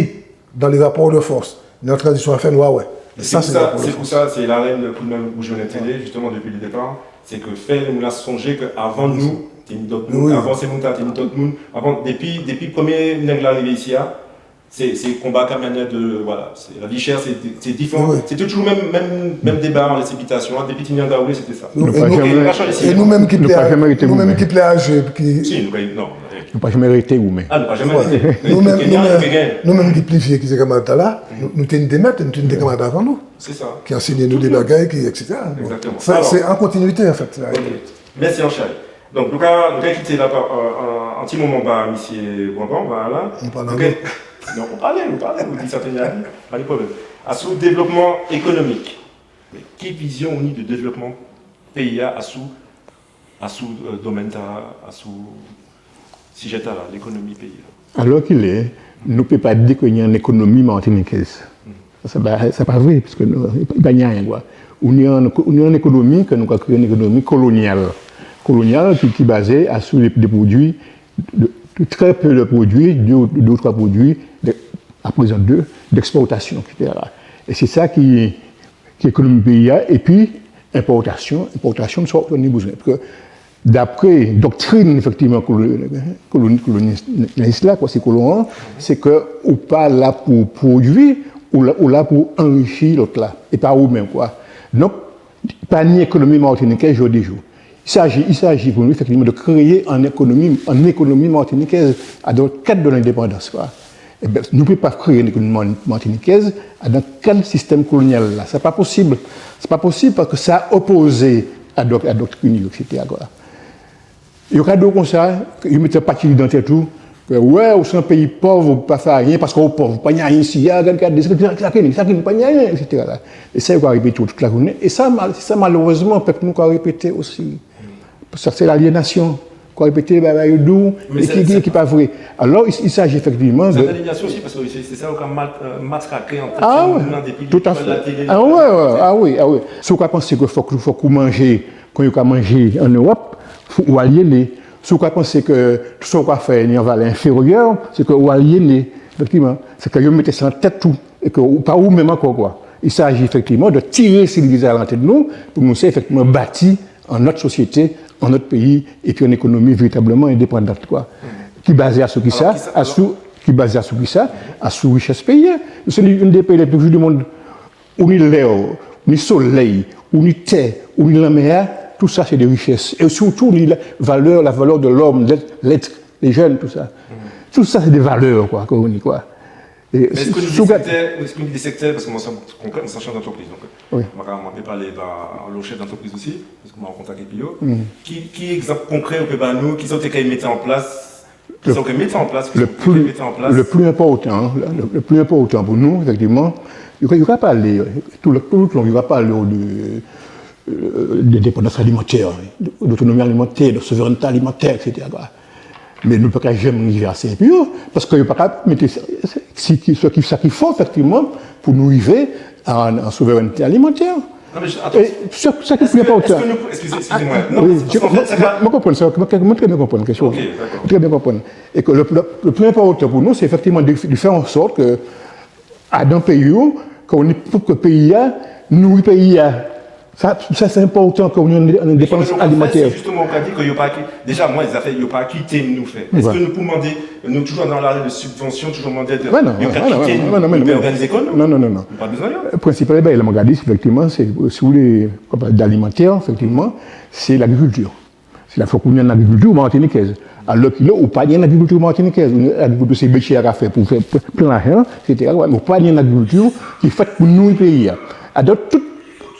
dan lé rapò de fòs, ni an tranzisyon a fè, nou a wè. Sa, sé pou sa, sé larèl, pou nou, ou jwenn entéré, jisteman, dépi le dépar, sé ke fè nou la sonjé ke avan nou, té ni dot moun, avan sé moun-tala, té ni dot moun. Avan, dépi, dépi prèmié neg-la rivé isi-a, sé, sé konba ka mennen de, voilà, sé lavi chè, sé, sé diféran. Sé toujou menm, menm, menm déba, lé sélébitasion, dépi Tinian Gaoulé, sé té sa. É nou menm ki pli, nou menm ki pli ajé, ki... Si, nou, non. Nou pa janmen rété, ou, mé... A, nou pa janmen rété. Nou menm, nou menm, nou menm ki pli vié ki sé kanmarad-tala, nou, nou té ni dé met, nou té ni dé kanmarad avan nou. Sé sa. Ki anségné nou dé bagay, ki, etsétéra. Bon. Egzaktèman. Sa, alò, sé an kontinuité, an fet. Ok. Mèsi anchay. Donk, nou ka, nou ka kité la pa, an, an, an ti moman ba misié Bourbon, ba la. Nou palé anglé. Non, nou palé, nou palé, nou di sa, pa ni pwoblem. Asou dévlopman ékonomik. Mé ki vizion ou ni di dévlopman péyi-a asou, asou, euh, domèn-tala, asou sijé-tala, lékonomi péyi-a ? Alò ki lè, nou pé pa di ke ni an ékonomi matinikez. Sa pa, sa pa vré, paske nou, i pa ni ayen, kwa. Ou ni an, ou ni an ékonomi, ke nou ka kriyé an ékonomi kolonial. Kolonial ki, ki bazé asou dé, dé pwodui, de, de trè pé de pwodui, dé, dé ou twa pwodui, de, a prézan dé, d'ekspòtasion, et cetera. É sé sa ki, ki ékonomi péyi-a, épi enpòtasion, enpòtasion, sa ou ni bizwen. Paske dapré doktrin, éfektivman, kolon-, kolon-, kolonialis-la, kwa, sé kolon-an, sé ke ou pa la pou pwodui, ou la, ou la pou anrichi lot-la, é pa ou menm, kwa. Donk, pa ni ékonomi matinikez jòdijou. I s'agit, i s'agit pou nou, éfektivman, de kréyé an ékonomi, an ékonomi matinikez, a, dan kad de lendépandans, kwa. Ében, nou pé pa kréyé an ékonomi ma-, matinikez, a, dan kad sistenm kolonial-la. Sa pa posib. Sa pa posib paske sa opozé a dok-, a doktrin yo, et cetera, kwa. Yo ka di'w konsa, yo mété an pati dan tet ou, ke, wè, ou sé an péyi pov, ou pa fè ayen, paske ou pov, pa ni ayen isi-a, gad, gad, sa, sa, sa ki ni, sa ki ni, pa ni ayen, et cetera la. É sa, yo ka répété'w tout lajounen. É sa, mal-, sa, malérezman, pep nou ka répété osi. Sa, sé laliénasion. Ka répété bagay yo di'w, é ki, ki, ki pa vré. Alò, il, il s'agit effectivement de... Sé laliénasion osi, paske sé, sé sa, yo ka mat-, euh, matraké an tet moun-lan dépi lékol, latélé, la télé. Ah ouais, tout à fait. Ah ouais, ouais, ah oui, ah oui. Si ou ka pansé ke fok, fok ou manjé kon yo ka manjé an Ewop, fo ou aliéné. Si ou ka pansé ke tout sa ou ka fè ni an valè enfériè, sé ke ou aliéné, éfektivman. Sé ke yo mété sa an tet ou, é ke ou pa ou menm ankò, kwa. Il s'agit effectivement de tiré sé lidé-a dan tet nou, pou nou sa éfektivman bati an lot sosiété, an lot péyi, épi an ékonomi véritableman endépandan, kwa. Ki bazé asou kisa ? Alò, kisa, alò ? Asou, ki bazé asou kisa ? Asou richès péyi-a. Nou sé yonn dé péyi lé pli rich di mond. Ou ni lè, ou ni soley, ou ni tè, ou ni lanmè-a, tout sa sé dé richès. É sirtou, ou ni la valè, la valè de lom, det, let, lé jenn, tout sa. Tout sa sé dé valè, kwa, ke ou ni, kwa. É... Mé es ou ni dé sektè, es ou ni dé sektè, paske mwen sé konkrè, mwen sé chef d'antrepriz, donk, euh, mwen ka, mwen pé palé ba, an chef d'antrepriz osi, paske mwen an kontak épi yo. Ki, ki egzanp konkrè ou pé ba nou, ki sa ou té kay mété an plas, ki sa ou kay mété an plas, ki sa ou pé mété an plas ? Le pli enpòtan, le, le pli enpòtan pou nou, éfektivman, yo ka, yo ka palé, euh, tout le, tout le long, yo ka palé de, euh, de dépandans alimantè, d'autonomie alimentaire, de souveraineté alimentaire, et cetera. Mé nou pa ka janmen rivé asé épi yo, paske yo pa ka mété sa, sa, sa ki, sa ki, sa ki fo, éfektivman, pou nou rivé a, a souveraineté alimentaire. Non, mé je, atann. É sa, sa ki pli enpòtan. Eskè nou, eskizé, eskizé mwen. Non, paske an fet, sa ka... Mwen, mwen konprann sa, mwen, mwen trè bien konprann kesion. Ok, dakò. Trè bien konprann. É ke le, le, le pli enpòtan pou nou, sé éfektivman de, de fè an sòt ke adan péyi-a, ke ou ni, pou ke péyi-a nouri péyi-a. Sa, sa sé enpòtan ke ou ni an, an endépandans alimantè. Sé jisteman, ou ka di ke yo pa ki, déja, mwen, zafè, yo pa kité nou fè. Eskè nou pou mandé, nou toujou dan la, le sibvansion, toujou mandé de, yo ka kité nou, nou pé òganizé kò nou. Non, non, non, non. Nou pa bizwen yo. Prensipal, ben, la, man gadé, éfektivman, sé, si ou lé, d'alimantè, éfektivman, sé lagrikilti. Sé la fok ou ni an agrikilti matinikez. Alò ki lè ou pa ni an agrikilti matinikez, ou ni agrikilti sé bétjé-a ka fè pou fè plen lajan, et cetera. Mé ou pa ni an agrikilti ki fet pou nouri péyi-a. Adan tout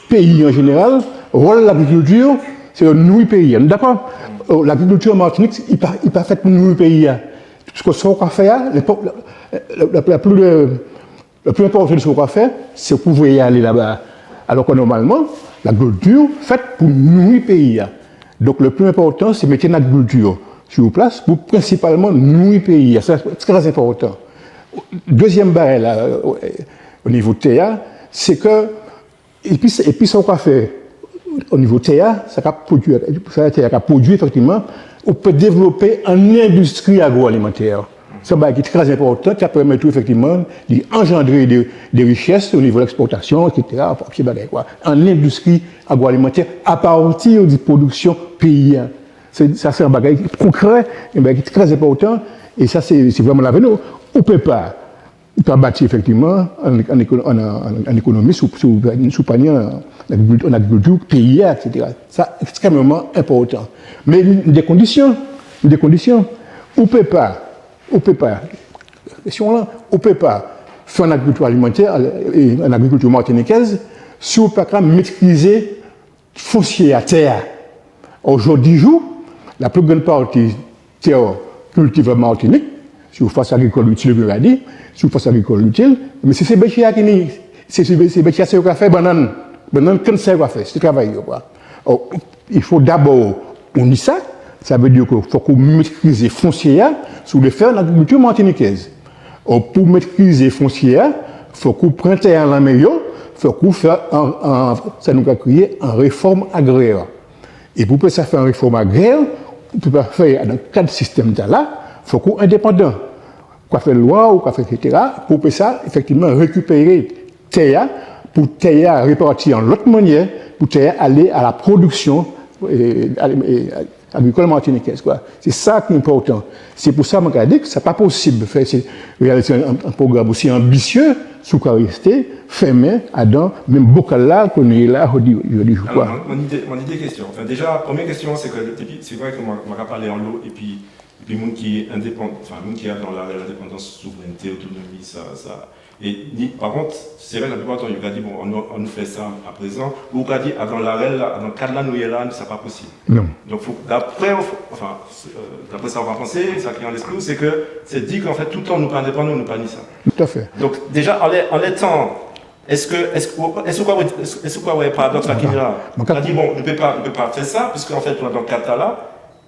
péyi an jénéral, wol lagrikilti, sé de nouri péyi-a. Nou dakò ? Euh, lagrikilti an Matinik, i pa, i pa fet pou nouri péyi-a. Paske sa ou ka fè a, le, le, le, le pli, euh, Le pli enpòtan de sa ou ka fè, sé pou voyé alé laba. Alò ke nòmalman, lagrikilti fet pou nouri péyi-a. Donk, le pli enpòtan, sé mété an agrikilti si plas pou prensipalman nouri péyi-a. Sa, sé trè enpòtan. Dézièm bagay-la, euh, o nivo tè-a, sé ke, épi, épi sa ou ka fè o nivo tè-a, sa ka pwodui, sa tè-a ka pwodui, éfektivman, ou pé dévlopé an endistri agroalimantè. Sé an bagay ki trè enpòtan, ki ka pèmet ou, éfektivman, di anjandré dé, dé richès o nivo lekspòtasion, et cetera, an pakèt bagay, kwa. An endistri agroalimantè a pati di pwodiksion péyi-a. Sé, sa sé an bagay konkrè, an bagay ki trè enpòtan, é sa sé, sé vréman lavini. Ou pé pa Ou ka bati éfektivman an, an éko-, an, an, an ékonomi si, si, si ou pa ni an agrikilti, an agrikilti péyi-a, et cetera. Sa ekstrèmman enpòtan. Mé ni dé kondision, ni dé kondision. Ou pé pa, ou pé pa, késion-la, ou pé pa fè an agrikilti alimantè, é an agrikilti matinikez, si ou pa ka métrizé fonsié-a, tè-a. Ò, jòdijou, La pli gran pati tè kiltivab Matinik, sirfas agrikol itil, yo ka di, sirfas agrikol itil, mé sé, sé bétjé-a ki ni, sé, sé, sé bétjé-a, sé yo ka fè bannann. Bannann, kann, sa yo ka fè, sé travay yo, kwa. Or, il faut d'abord ou ni sa, sa vé di ke fok ou métrizé fonsié-a, si ou lé fè an agrikilti matinikez. Or, pou métrizé fonsié-a, fok ou pran tè-a an lanmen yo, fok ou fè an, an, sa nou ka kriyé an réfòm agrè. É pou pé sa fè an réfòm agrè, ou pé pa fè adan kad sistem-tala, fok ou endépandan. Ou ka fè lwa, ou ka fè et cetera, pou pé sa, éfektivman, rékipéré tè-a, pou tè-a réparti an lot manniè, pou tè-a alé a la prodiksion, euh, al-, euh, agrikol matinikez, kwa. Sé sa ki enpòtan. Sé pou sa mwen ka di ke sa pa posib fè, sé réalizé an, an pwogram osi anbisié, si ou ka rété fèmen adan menm bokal-la ke nou yé la jòdi, jòdi jou, kwa. Alò, mwen, mwen ni dé, mwen ni dé kestion. Anfen, déja, prèmié kestion, sé ke, épi, sé vré ke mwen, mwen ka palé anlo, épi, épi moun ki endépan-, anfen, moun ki adan larel endépandans, souvrènté, otonomi, sa, sa, é ni, pa kont, sé vré, laplipa di tan, yo ka di, bon, annou, annou fè sa aprézan, ou ka di, adan larel-la, adan kad-la nou yé la, sa pa posib. Non. Donk, fo, dapré, anfen, sé, euh, dapré sa ou ka pansé, sa ki an lespri'w, sé ke, sé di ke, an fet, toutan nou pa endépandan, nou pa ni sa. Tout à fait. Donk, déja, anlè, anlè tan, es, es, es ou kwè, es, es ou kwè, wè, paradoks-la ki la ? Mwen ka, mwen ka, ou ka di, bon, nou pé pa, nou pé pa fè sa, piske, an fet, nou adan kad-tala,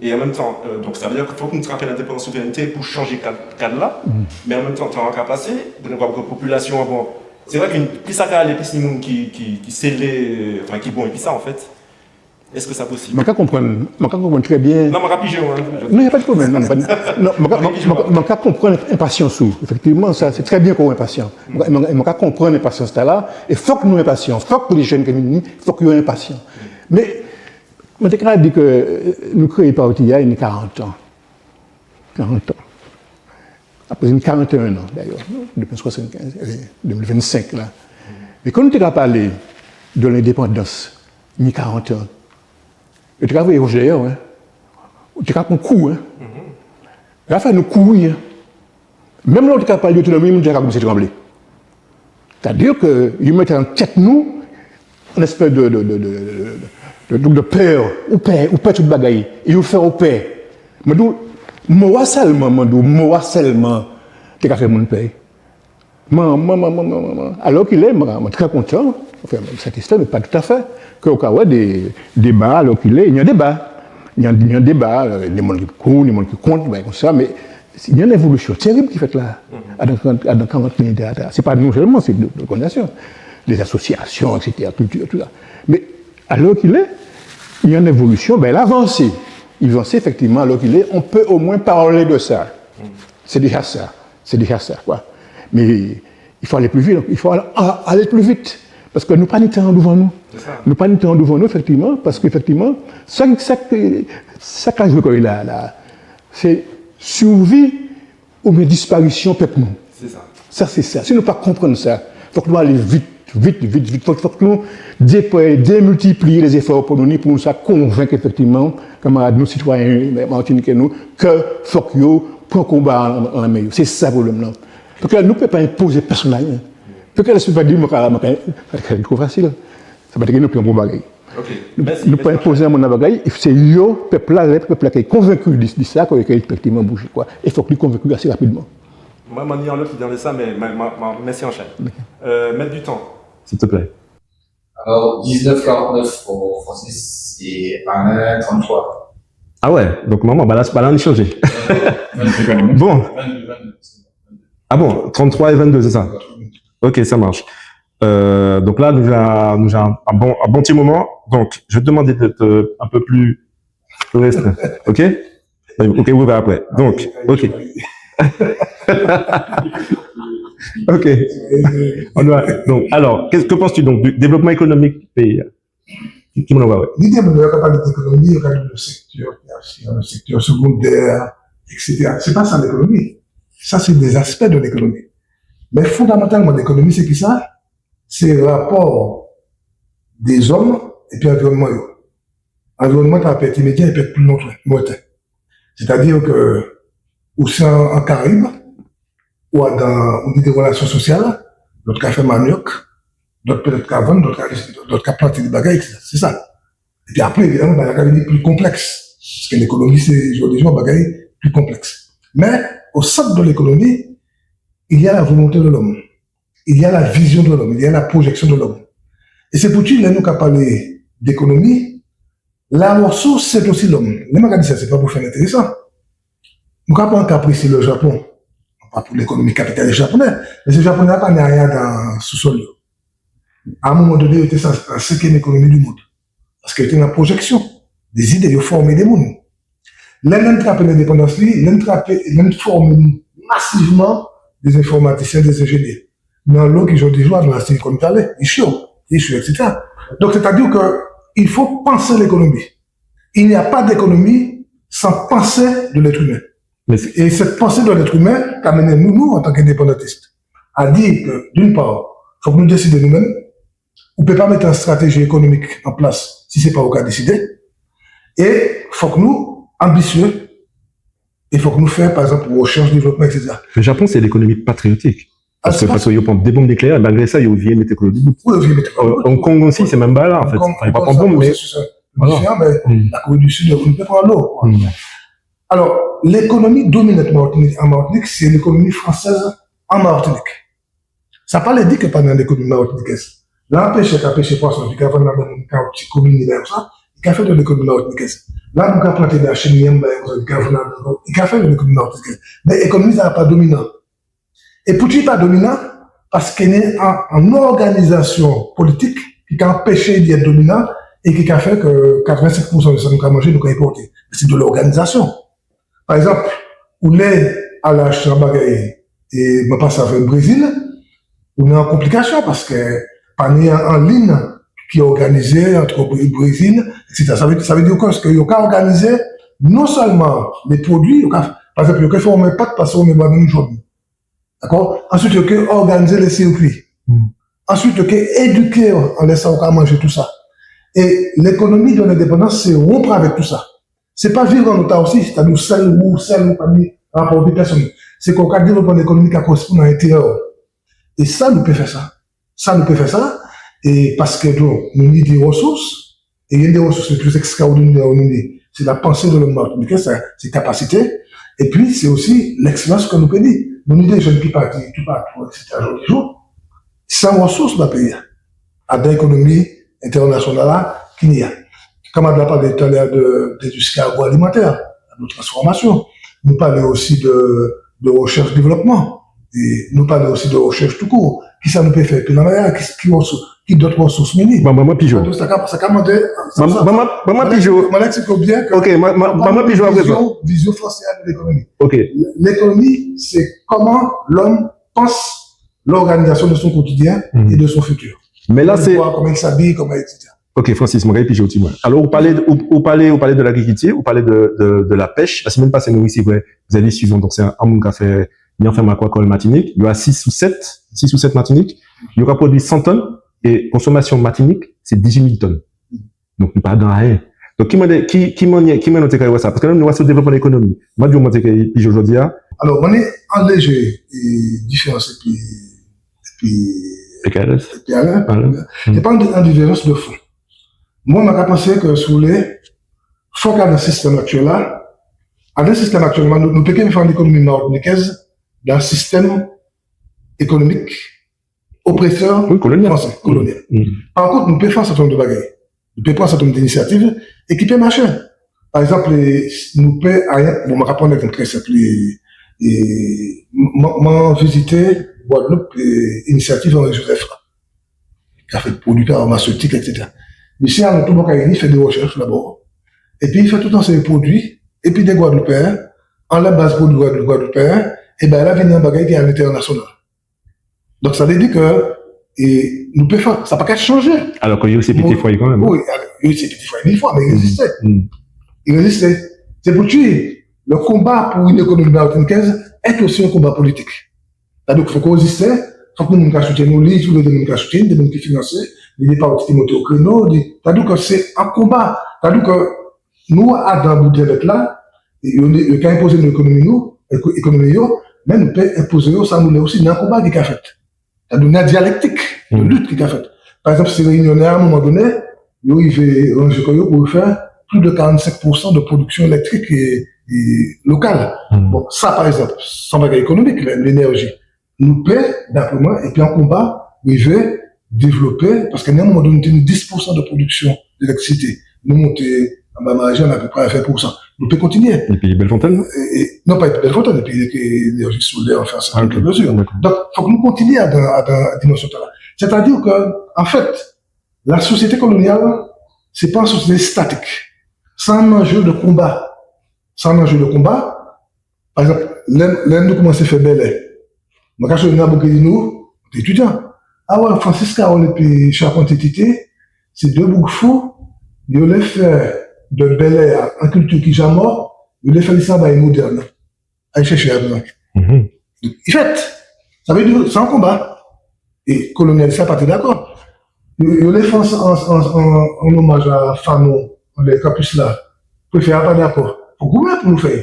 É an menm tan, euh, donk, sa vé di ke fok nou trapé lendépandans, souvrènté pou chanjé kad, kad-la. Mé an menm tan, tan ka pasé, nou ka wè ke popilasion-an, bon, sé vré ke plis sa ka alé, plis ni moun ki, ki, ki sélé, anfen, ki bon épi sa, an fet. Es sa posib ? Mwen ka konprann, mwen ka konprann trè bien. Non, mwen ka pijé'w, en. Non, y a pas de problème. Non, pa, non, mwen ka, mwen ka, mwen ka konprann enpasians-ou. Éfektivman, sa, sé trè bien ke ou enpasian. Mwen, mwen, mwen ka konprann enpasians-tala. É fok nou enpasian. Fok lé jenn ki vini, fok yo enpasian. Mé Mwen té ka di ke, euh, nou kréyé pati-a, i ni karant an. Karant an. Apré, i ni karant é en an, dayè, dépi swasannkenz, euh, dé mil vennsenk la. Mé kan nou té ka palé di lendépandans, i ni karant an, yo té ka voyé wòch dèyè'w, en. Ou té ka pran kou, en. Yo ka fè nou kouri, en. Menm lè ou té ka palé d'otonomi, moun té ka koumansé tranblé. Sétadi ke yo mété an tet nou an espes de, de, de pè. Ou pè, ou pè tout bagay. É yo fè'w pè. Mwen di'w, mo-a selman, mwen di'w, mo-a selman té ka fè moun pè. Mwen, mwen, mwen, mwen, mwen, mwen. Alò kilé, mwen, mwen trè kontan, anfen, mwen satisfè, mé pa toutafè, ke ou ka wè dé déba, alò kilé, i ni déba. I ni, i ni déba, euh, ni moun ki pou, ni moun ki kont, bagay kon sa, mé i ni an évolision térib ki fet la, adan, adan karant lanné-tala. Sé pa nou selman, sé dé, dé òganizasion, dé asosiasion, et cetera, kilti, tousa. Mé alò kilé, i ni an évolision, ben, i avansé. I avansé, éfektivman, alò kilé, on peut au moins parler de ça. Sé déja sa. Sé déja sa, kwa. Mé i fo alé pli vit, i fo alé, a-, alé pli vit. Paske nou pa ni tan douvan nou. Sé sa. Nou pa ni tan douvan nou, éfektivman, paske éfektivman, sa, sa, sa ka jwé kò'y la, la, sé sirvi oubien disparision pep nou. Sé sa. Sa, sé sa. Si nou pa konprann sa, fok nou alé vit, vit, vit, vit. Fok, fok nou dé-, démiltipliyé lé zéfò pou nou ni, pou nou sa konvenk éfektivman kanmarad nou, sitwayen matinitjé nou, ke fok yo pran konba-a an, an men yo. Sé sa pwoblem-lan. Paske nou pé pa enpozé pèsonn ayen. Paske lè sé pa di, mwen ka, mwen ka, sé tro fasil. Sa pa té ké non pli an bon bagay. Ok. Nou, mèsi, nou pa enpozé an moun an bagay, sé yo, pep-la, lè pep-la ké konvenki di, di sa, ke, ke éfektivman boujé, kwa. É fok li konvenki asé rapidman. Mwen, mwen ni an lot ki adan sa, mé, mé, mé, mé, mèsi anchay. Ok. Euh, Maître du Temps. S'il te plaît. Alors, dix-neuf quarante-neuf pour Francis et Alain, trente-trois. Ah ouais, donc maman, bah là, bah là, on a changé. Bon. Vingt-deux, vingt-deux. Ah bon, trente-trois et vingt-deux, c'est ça ? Ok, ça marche. Euh, donc là, nous avons, nous avons un bon, un bon petit moment. Donc, je vais te demander d'être, euh, un peu plus, reste, ok ? Ok, vous verrez après. Donc, ok. Ok. On doit, donc, alors, qu'est-ce, que penses-tu donc du développement économique du pays ? Ki, ki moun ou wè ? Lidé moun yo ka palé d'ékonomi, yo ka di le secteur tertiaire, le secteur secondaire, et cetera. Sé pa sa lékonomi. Sa sé dé aspè de lékonomi. Mé fondamantalman, lékonomi, sé kisa ? Sé rapò dé zòm épi anviwonnman yo. Anviwonnman-an pé et imédia, i pé et pli lontan, lontan. Sétadi ke ou sé an, an Karayib, ou adan, ou ni dé rélasion sosial, dot ka fè mannyok, dot pétet ka vann, dot ka, dot ka planté dé bagay, et cetera. Sé sa. Épi apré, évidaman, bagay-la ka vini pli konpleks. Paske lékonomi, sé, jòdi jou, an bagay pli konplèks. Mé, o sant de lékonomi, il y a la volonté de l'homme, il y a la vision de l'homme, il y a la projection de l'homme. É sé poutji, lè nou ka palé d'ékonomi, la ressource, c'est aussi l'homme. Lè man ka di sa, sé pa pou fè entérésan. Nou ka pran ka prési, le Japon. Pa pou lékonomi kapitalis japonè, mé sé Japonè-a pa ni ayen dan sousòl yo. A an moman doné, yo té sa, la senkièm ékonomi di mond. Paske yo té ni projeksion, dé zidé, yo fòmé dé moun. Lè, lè nou trapé lendépandans li, lè nou trapé, lè nou fòmé masivman dé enfòmatisien, dé enjéniè. Mé anlo ki jòdi jou, dan la Silicon Valley, i cho, i cho, et cetera. Donc, c'est-à-dire que il faut penser l'économie. Il n'y a pas d'économie sans pensée de l'être humain. Mé sé... É sèt pansé de l'être humain ka mennen nou, nou, antan k'endépandantis, a di ke, d'une part, fok nou désidé nou menm, ou pé pa mété an stratéji ékonomik an plas si sé pa ou ka désidé. É fok nou anbisié. É fok nou fè, pa egzanp, rechèch, dévlopman, et cetera. Mé Japon, sé lékonomi patriyotik. A, paske, sé pa paske yo ponp dé bonm nikléyè, malgré sa, yo viré mété kò yo doubout. Wi, yo viré mété kò yo doubout. Euh, Hong Kong osi, sé menm bagay-la, an fet. Hong Kong, Hong Kong, sé, sé, sé, voilà. Mé la Corée du Sud, yo pé pran lo. Alò, lékonomi dominant Matinik, an Matinik, sé lékonomi fransez an Matinik. Sa pa lé di ke pa ni lékonomi matinikez. La, an péchè ka péché pwason, i ka vann ladan moun ka ti komini la, sa, i ka fè de lékonomi matinikez. La, moun ka planté dachimiyen, ben, i ka vann ladan, i ka fè de lékonomi matinikez. Mé ékonomi-a pa dominan. É poutji i pa dominan? Paske ni an, an òganizasion politik ki ka anpéché li et dominan é ki ka fè ke katrèvensenk pousan de sa nou ka manjé, nou ka enpòté. Sé de lòganizasion. Pa egzanp, ou lé alé achté an bagay, é, mwen pa sav, Brézil, ou ni an konplikasion paske pa ni an, an lin ki òganizé ant Bré-, Brézil, et cetera. Sa vé, sa vé di ke, ke yo ka òganizé non selman lé prodwi, yo ka, pa egzanp, yo ka fè an menm pat, pasé an menm banan jòn. Dakò? Answit, yo ké òganizé lé sirkui. Hmm. Answit, yo ké édiké anlè sa ou ka manjé, tousa. É lékonomi de lendépandans, sé ronp avèk tousa. Sé pa viv an otarsi, sétadi ou sel, ou sel, ou pa ni rapò épi pèsonn. Sé ke ou ka dévlopé an ékonomi ki ka korespon a entéré'w. É sa, nou pé fè sa. Sa, nou pé fè sa, é paske, donk, nou ni dé resous, é yonn dé resous lé pli ekstraòdinè nou ni, sé lapansé de lom matinikè, sa, sé kapasité, épi sé osi lekspérians ke nou pé ni. Nou ni dé jenn ki pati toupatou, et cetera, jòdi jou, sé an resous ba péyi-a, adan ékonomi entènasional la ki ni a. Kanmarad-la palé talè de, de lendistri agroalimantè, de transfòmasion. Nou palé osi de, de rechèch dévlopman. É nou palé osi de rechèch tou kour. Kisa nou pé fè épi lanmè-a, ki, ki resous, ki dot resous nou ni? Bon, bon, mwen pijé. Donk, sa ka, sa ka mandé, sa, bon, sa, bon, mwen, bon, mwen pijé. Mwen, mwen, mwen ka ekspliké'w bien ke, OK, mwen, mwen, mwen, mwen pijé apré sa. Vizion, vizion fransé de lékonomi. OK. L-, lékonomi, sé koman lom pans l'organisation de son quotidien et de son futur. Mé la, sé, koman i s'habille, koman, et cetera. OK, Francis, mwen ka pijé'w ti mwen. Alò, ou palé, ou, ou palé, ou palé de lagrikilti, ou palé de, de, de la pèch. La semèn pasé, nou risivrè Xavier Suivant, donk sé an, an moun ki ka fè, li an fèm akwakol Matinik. Yo a sis ou sèt, sis ou sèt Matinik. Yo ka prodwi san tonn, é konsomasion Matinik, sé dizuit mil tonn. Donk, nou pa dan ayen. Donk, ki manniè, ki, ki manniè, ki manniè nou té ka wè sa? Paske nou, nou wè sa dévlopman lékonomi. Mwen di'w, mwen té ka pijé'w jòdi-a. Alò, mwen ni an léjé, é, diférans épi, épi, épi Alain. Alain. Sé pa an, an diférans de fon. Mwen, mwen ka pansé ke, si ou lé, fok adan sistem aktiel la, adan sistem aktiel la, nou, nou pé ké fè an ékonomi matinikez dan sistem ékonomik oprésè fransé, kolonial. Wi, kolonial. Pa kont, nou pé fè an sèten nonb de bagay. Nou pé pran an sèten nonb d'inisiativ é ki pé maché. Pa egzanp, é, nou pé, a, bon, mwen ka pran an egzanp trè senp, é, é, mwen, mwen vizité Gwadloup, é, inisiativ Henri Joseph la. Ki ka fè prodwi farmasetik, et cetera. Misié alantou bò kay li, fè dé rechèch dabò. Épi i fè tout an séri prodwi, épi dé Gwadloupéyen, anlè baz prodwi Gwadloup, Gwadloupéyen, é ben, la vini an bagay ki a lentènasional. Donk, sa vé di ke, é, nou pé fè, sa pa ka chanjé. Alò ke yo sé piti fwa kanmenm. Wi, alò, yo sé piti fwa mil fwa, mé i rézisté. I rézisté. Sé poutji, le konba pou an ékonomi matinikez est aussi un combat politique. Sétadi, fok ou rézisté, fok ni moun ka soutienn ou, li, ou lé dé moun ka soutienn, dé moun ki finansé, li, dé pati ki monté o kréno, li, sétadi ke sé an konba. Sétadi ke nou, adan bout dyabet-la, yo, yo ka enpozé nou ékonomi nou, éko-, ékonomi yo, mé nou pé enpozé yo sa nou lé osi, ni an konba ki ka fet. Sétadi, ni an dyalektik de lit ki ka fet. Pa egzanp, si Rényoné, a an moman doné, yo rivé ranjé kò yo pou yo fè plis dè karant-senk pou san dè pwodiksion élèktrik é, é lokal. Bon, sa, pa ekzanp, sé an bagay ékonomik, lé-, lénerji. Nou pé, dapré mwen, épi an konba, rivé dévlopé, paskè ni an moman donné, nou té ni dis pou san dè pwodiksion d'élektrisité. Nou monté anba Marie-Jeanne apéprè a ven pou san. Nou pé kontinié. Épi Bellefontaine ? É, é, non, pa épi Bellefontaine, épi, épi énerji solè, anfen, an sèten mezi. Dakò. Donk, fok nou kontinié adan, adan dimansion-tala. Sétadi kè, an fet, lasosiété kolonial, sé pa an sosiété statik. Sé an anjé dè konba. Sé an anjé dè konba. Pa ekzanp, lè, lè nou koumansé fè bèlè, mwen ka sonjé an boug ki di nou, té étidian, a wè, Francis Carole épi Charpentier-Tité, sé dé boug fou, yo lé fè dè bèlè-a an kilti ki ja mò, yo lé fè li sa an bagay modèn. Ay chèché, pa ekzanp. I fet. Sa vé di, sé an konba. É kolonialis-la pa té dakò. Yo, yo lé fè an, an, an, an, an omaj a Fanon, anlè kanpis-la. Préfé-a pa dakò. Fok goumen pou nou fè.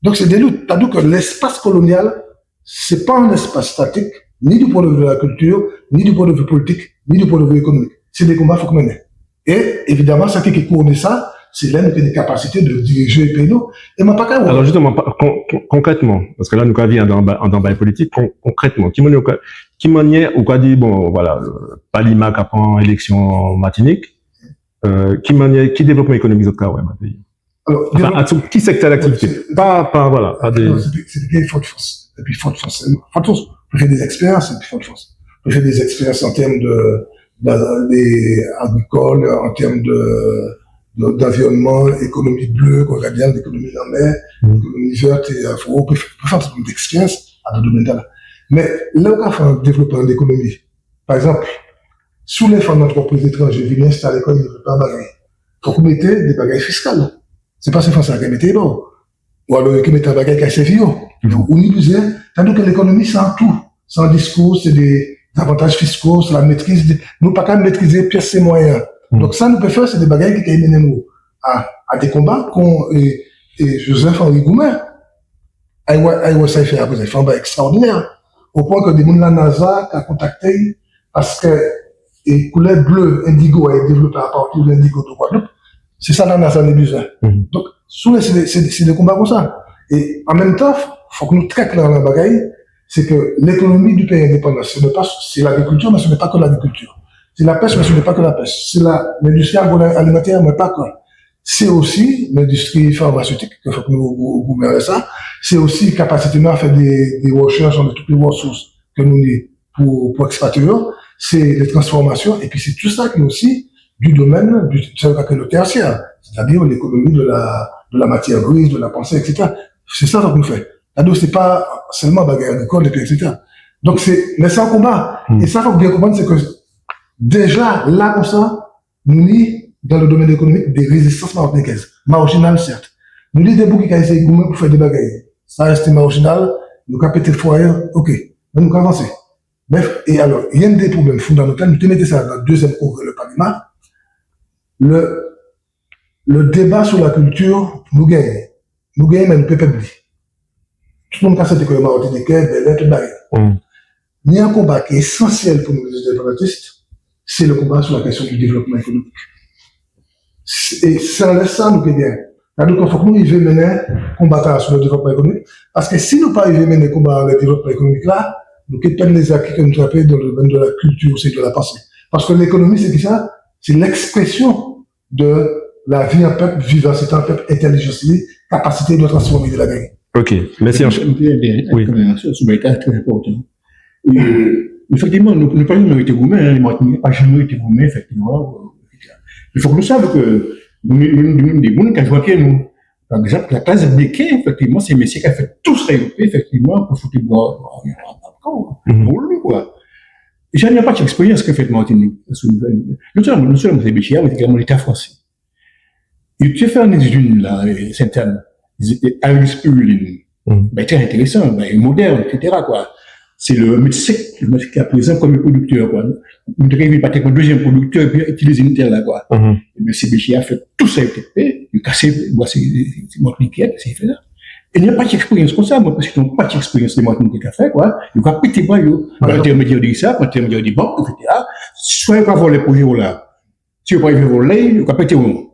Donk, sé dé lit. Sétadi kè lespas kolonial, sé pa an espas statik, ni di pwen dè vi dè la kilti, ni di pwen dè vi politik, ni di pwen dè vi ékonomik. Sé dé konba fok mennen. É, évidaman, sa ki, ki kouwonné sa, sé lè nou ni kapasité dè dirijé péyi nou. É mwen pa ka wè. Alò, jistèman, pa, kon-, kon-, konkrètman, paskè la, nou ka vini adan, adan bagay politik, kon-, konkrètman, ki manniè ou ka, ki manniè ou ka di, bon, vwala, euh, Palima ka pran éleksion Matinik, euh, ki manniè, ki dévlopman ékonomik zot ka wè ba péyi ? Alò, anfen, dévlop-, a tout, ki sektè d'aktivité ? Sé, pa, pa, vwala, pa dé... Non, sé, sé, sé Fodfrans. Épi Fodfrans, Fodfrans, nou fè dé ekspérians, épi Fodfrans. Nou fè dé ekspérians an tèm dè, dè, dè agrikol, an tèm dè, dè, d'anviwonnman, ékonomi blé, kon nou ka di, ékonomi lanmè, ékonomi vèt, é, euh, fo, nou pé fè, pé fè an sèten nonb d'ekspérians adan domèn-tala. Mé lè ou ka fè an dévlopman d'ékonomi, pa ekzanp, si ou lé fè an antrepriz étranjé vini enstalé kò'y, i dévlopé an bagay, fok ou mété dé bagay fiskal. Sé pa sé Fransé-a ki ka mété'y ba'w. Ou alò, ki mété an bagay ki ka sèvi yo. Donk, ou ni bizwen, tandi kè lékonomi, sé an tou. Sé an diskou, sé dé zavantaj fiskal, sé la métriz dé, nou pa ka métrizé pies sé mwayen. Donk, sa nou pé fè, sé dé bagay ki ka mennen nou a, a dé konba, kon, é, é Joseph Henry goumen. Ay wè, ay wè sa i fè apré, i fè an bagay ekstraòdinè. O pwen kè dé moun la NASA ka kontakté'y, paskè, é koulè blé endigo-a, i dévlopé a pati dè lendigo dè Gwadloup. Sé sa la NASA ni bizwen. Donk, si ou lé, sé dé, sé dé, sé dé konba kon sa. É an menm tan, fok nou trè klè adan an bagay, sé kè lékonomi di péyi endépandan, sé pa, sé lagrikilti, mé sé pa ke lagrikilti. Sé la pech, mé sé pa ke la pech. Sé la, lendistri agroalimantè, mé pa ke. Sé osi lendistri farmasétik, ke fok nou gou-, goumen avè sa. Sé osi kapasité nou a fè dé, dé rechèch anlè tout lé resous ke nou ni pou, pou eksplwaté yo. Sé lé transfòmasion, épi sé tou sa ki osi di domèn di, sa yo ka kriyé le tertiaire, sétadi lékonomi de la, de la matière grise, de la pensée, et cetera. Sé sa fok nou fè. Sétadi sé pa selman bagay agrikol, épi et cetera. Donk sé, mé sé an konba. É sa fok bien konprann, sé ke déja la kon sa, nou ni, dan le domèn ékonomik, dé rézistans matinikez, marjinal, sèt. Nou ni dé boug ki ka éséyé goumen pou fè dé bagay. Sa rété marjinal, nou ka pété fwayé, oké, mé nou ka vansé. Bref, é alò, yonn dé pwoblèm fondamantal, nou té mété sa dan dézièm kongré le Palima, le, le déba sou lakilti, nou genyen. Nou genyen, mé nou pé pèd li. Tout moun ka santi ke yo Matinikè, bèlè, tout bagay. Ni an konba ki ésansièl pou nou, lé endépandantis, sé le konba sou la kestion di dévlopman ékonomik. Sé, é sé anlè sa nou ké genyen. Sétadi ke fok nou rivé mennen konba-tala sou le dévlopman ékonomik, paske si nou pa rivé mennen konba anlè dévlopman ékonomik la, nou ké pèd lé zaki ke nou trapé dan le domèn de la kilti, sé de la pansé. Paske lékonomi, sé kisa ? Sé lèkspresion de lavi an pèp, vivasité an pèp, entèlijans li, kapasité de transfòmé, de la gagné. Ok, mèsi. Bien, bien, bien. Oui. Sou, sou bagay-tala, trè enpòtan. Euh, éfektivman, nou, nou pa janmen rété goumen, en, lé Matinikè pa janmen rété goumen, éfektivman. Mé fok nou sav ke nou, nou, nou, nou, dé moun ka jwé épi nou. Pa ekzanp, la klas Béquet, éfektivman, sé mésié ka fè tou sa yo pé, éfektivman, pou fout bwa, bwa, bwa, bwa, bwa, bwa, kwa. Jan ni an patjé ekspérians ki fet Matinik, sou, non selman, non selman sé Béchia, mé égalman Léta fransé. I té fè an étid la, euh, Sentàn, Iris Purlin. Bagay trè entérésan, bagay modèn, et cetera, kwa. Sé le Medsec, le Medsec ki aprézan prèmié prodiktè, kwa. Nou té rivé pratikman dézièm prodiktè, épi itilizé tè-a, kwa. Ében, sé Béchia fè tou sa yo té pé, yo kasé, bwa, sé, sé, sé Matinikè, sé fè sa. É ni an patjé ekspérians kon sa, mwen, paske ni an patjé ekspérians lé Matinikè ka fè, kwa. Yo ka pété bwa yo, pa entèmèdiè di sa, pa entèmèdiè di bank, et cetera. Swa yo ka vòlé pwojé-a, si yo pa rivé vòlé, yo ka pété, non.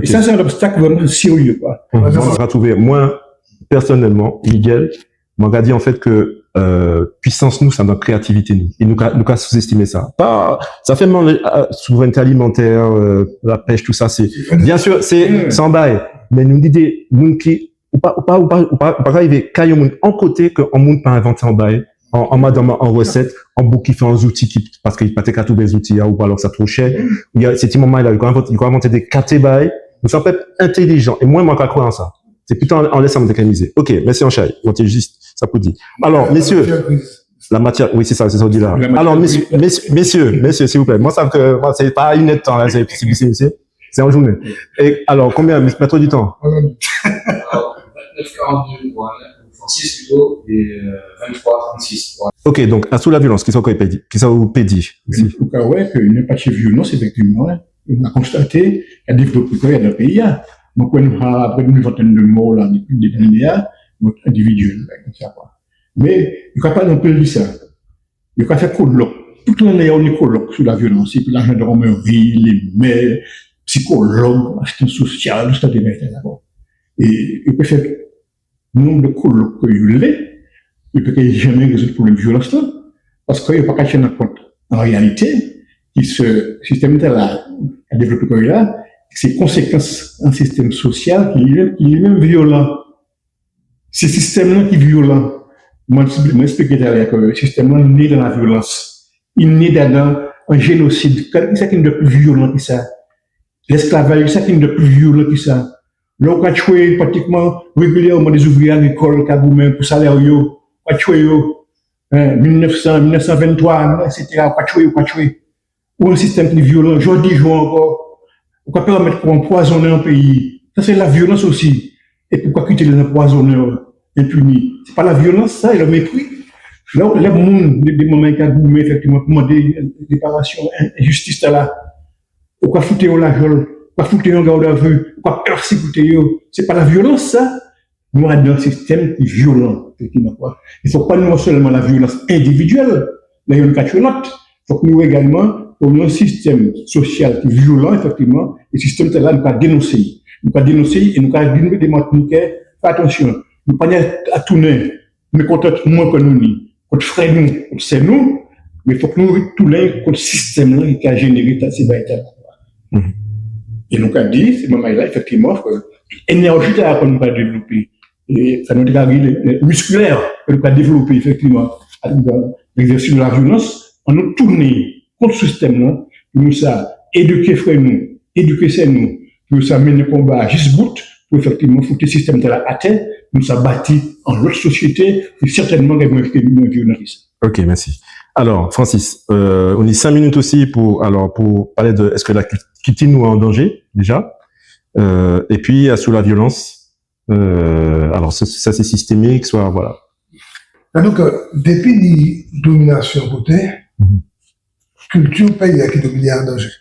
É sa, sé an obstak vréman sérié, kwa. Mwen, man ka trouvé, mwen, pèsonelman, Miguel, man ka di, an fet, ke, euh, puisans nou, sé dan kréativité nou. É nou ka, nou ka sou-estimé sa. Pa, sa fè mal, euh, souvrènté alimantè, euh, lapech, tousa, sé, bien si, sé, sé an bay. Mé nou, lidé, nou ki, ou pa, ou pa, ou pa, ou pa, ou pa ka rivé kay an moun an koté ke an moun pa envanté an bay, an, an madanm, an reset, an boug ki fè an zouti ki, paske i pa té ka trouvé zouti-a, ou alò sa two chè. I, sé ti manmay-la, i ka envanté, i ka envanté dé katé bay. Nou sé an pep entélijan. É mwen, man ka kwè an sa. Sé plito an, anlè sa man té ka mizé. OK, mèsi anchay. Mwen té jis sa pou di. Alò, mésié, la matière, wi, sé sa, sé sa ou di la. Alò, mésié, mésié, mésié, mésié, silvouplé. Mwen sav ke, mwen, sé pa inèdtan la, sé, sé, sé, sé, sé an jounen. É alò, konbien, mèt di tan ? Alors, vingt-neuf quarante-deux pour Alain, pour Francis plutôt, et, euh, vingt-trois trente-six pour Alain. OK, donk, asou laviolans, kisa ou pé di ? Kisa ou pé di osi ? An tou ka, wè, ke ni pa de violans, éfektivman, hen. Nou ka konstaté, i dévlopé kò'y dan péyi-a. Donk, wè, nou ka, apré an ventèn de mò la, dépi, dépi lanné-a, donk, endividiel, la, kon sa, kwa. Mé, nou ka palé anpil di sa. Yo ka fè kolok. Tout lanné, yo ni kolok sou laviolans. Épi lajandarmri, lé mè, sikolog, asistan sosial, tout sa, dé bagay, dakò. É yo pé fè nonb de kolok ke yo lé, yo pé ké janmen rézoud pwoblem violans-la, paske yo pa ka tjenn an kont, an réalité, ki sé sistem-tala ka dévlopé kò'y la, sé konsékans an sistem sosial ki li menm, ki li menm violan. Sé sistem-lan ki violan. Mwen, mwen èspliké talè ke sistem-lan né dan laviolans. I né adan an jénosid. Kisa ki ni de pli violan ki sa ? Lesklavaj, kisa ki ni de pli violan ki sa ? Lè ou ka tjwé pratikman régilièman dé ouvriyé agrikol ka goumen pou salè yo, ou ka tjwé yo, hen, mil nef san, mil nef san venntwa, etsétéra, ou ka tjwé, ou ka tjwé. Ou an sistem ki violan, jòdi jou ankò, ou ka pèmet kò-a anpwazonnen an péyi. Sa sé laviolans osi. Épi ou ka kité lé anpwazonnè enpini. Sé pa laviolans sa, é le mépri. Lè, lè moun, dé, dé manmay ka goumen éfektivman pou mandé réparasion, en-, enjistis-la. Ou ka fouté yo lajol, ou ka fouté yo an garde à vue, ou ka pèsékité yo. Sé pa laviolans sa. Nou adan an sistem ki violan, éfektivman, kwa. I fo pa nou selman laviolans endividiel, lè yonn ka tjwé lot. Fok nou égalman, nou adan an sistem sosial ki violan, éfektivman, é sistem-tala, nou ka dénonsé'y. Nou ka dénonsé'y é nou ka di dé Matinitjé, fè atansion. Nou pa ni a tounen mékontantman ke nou ni kont frè nou, kont sè nou, mé fok nou tounen kont sistem-lan ki ka jénéré ta, sé bagay-tala. Mhm. É nou ka di, sé manmay-la, éfektivman, ke énerji-tala ke nou ka dévlopé, é sa nou té ka di, lé, lé miskilè, ke nou ka dévlopé, éfektivman, avek, euh, légzèsis de laviolans, annou tounen kont sistem-lan, pou nou sa édiké frè nou, édiké sè nou, pou sa mennen konba-a jis bout, pou éfektivman fouté sistem-tala atè, pou sa bati an lot sosiété, ki sètènman ka mwens, ka mwens violan ki sa. OK, mèsi. Alò, Francis, euh, nou ni senk minit osi pou, alò, pou palé de, es la kil-, kilti nou an danjé, déja ? Euh, épi, asou laviolans, euh, alò, sa, sa sé sistémik, swa, vwala. Donk, euh, dépi ni dominasion koté, kilti péyi-a ki dominé an danjé.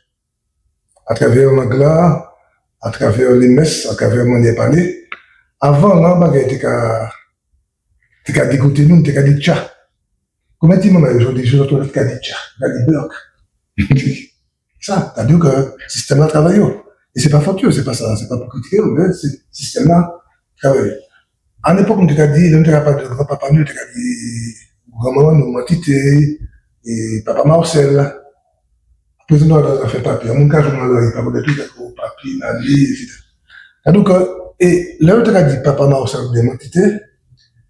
Atravè lang-la, atravè lé mès, atravè manniè palé. Avan, la, bagay té ka, té ka dégouté nou, té ka di tja. Konbien ti manmay jòdi, jòdi, té ka di tja, té ka di bèk. Sa, sa vé di ke sistem-la travay yo. É sé pa fot yo, sé pa sa, sé pa pou kritiké yo, mé sé sistem-la travay yo. A lépok, nou té ka di, lè nou té ka palé de granpapa nou, nou té ka di granmanman nou, Man Tité, é papa Marcel. Aprézan nou adan zafè papi, moun ka jwenn nou adan lari, pa konnet tout, Papi, Mali, etsétéra. Donk, euh, é lè nou té ka di papa Marcel oubien Man Tité,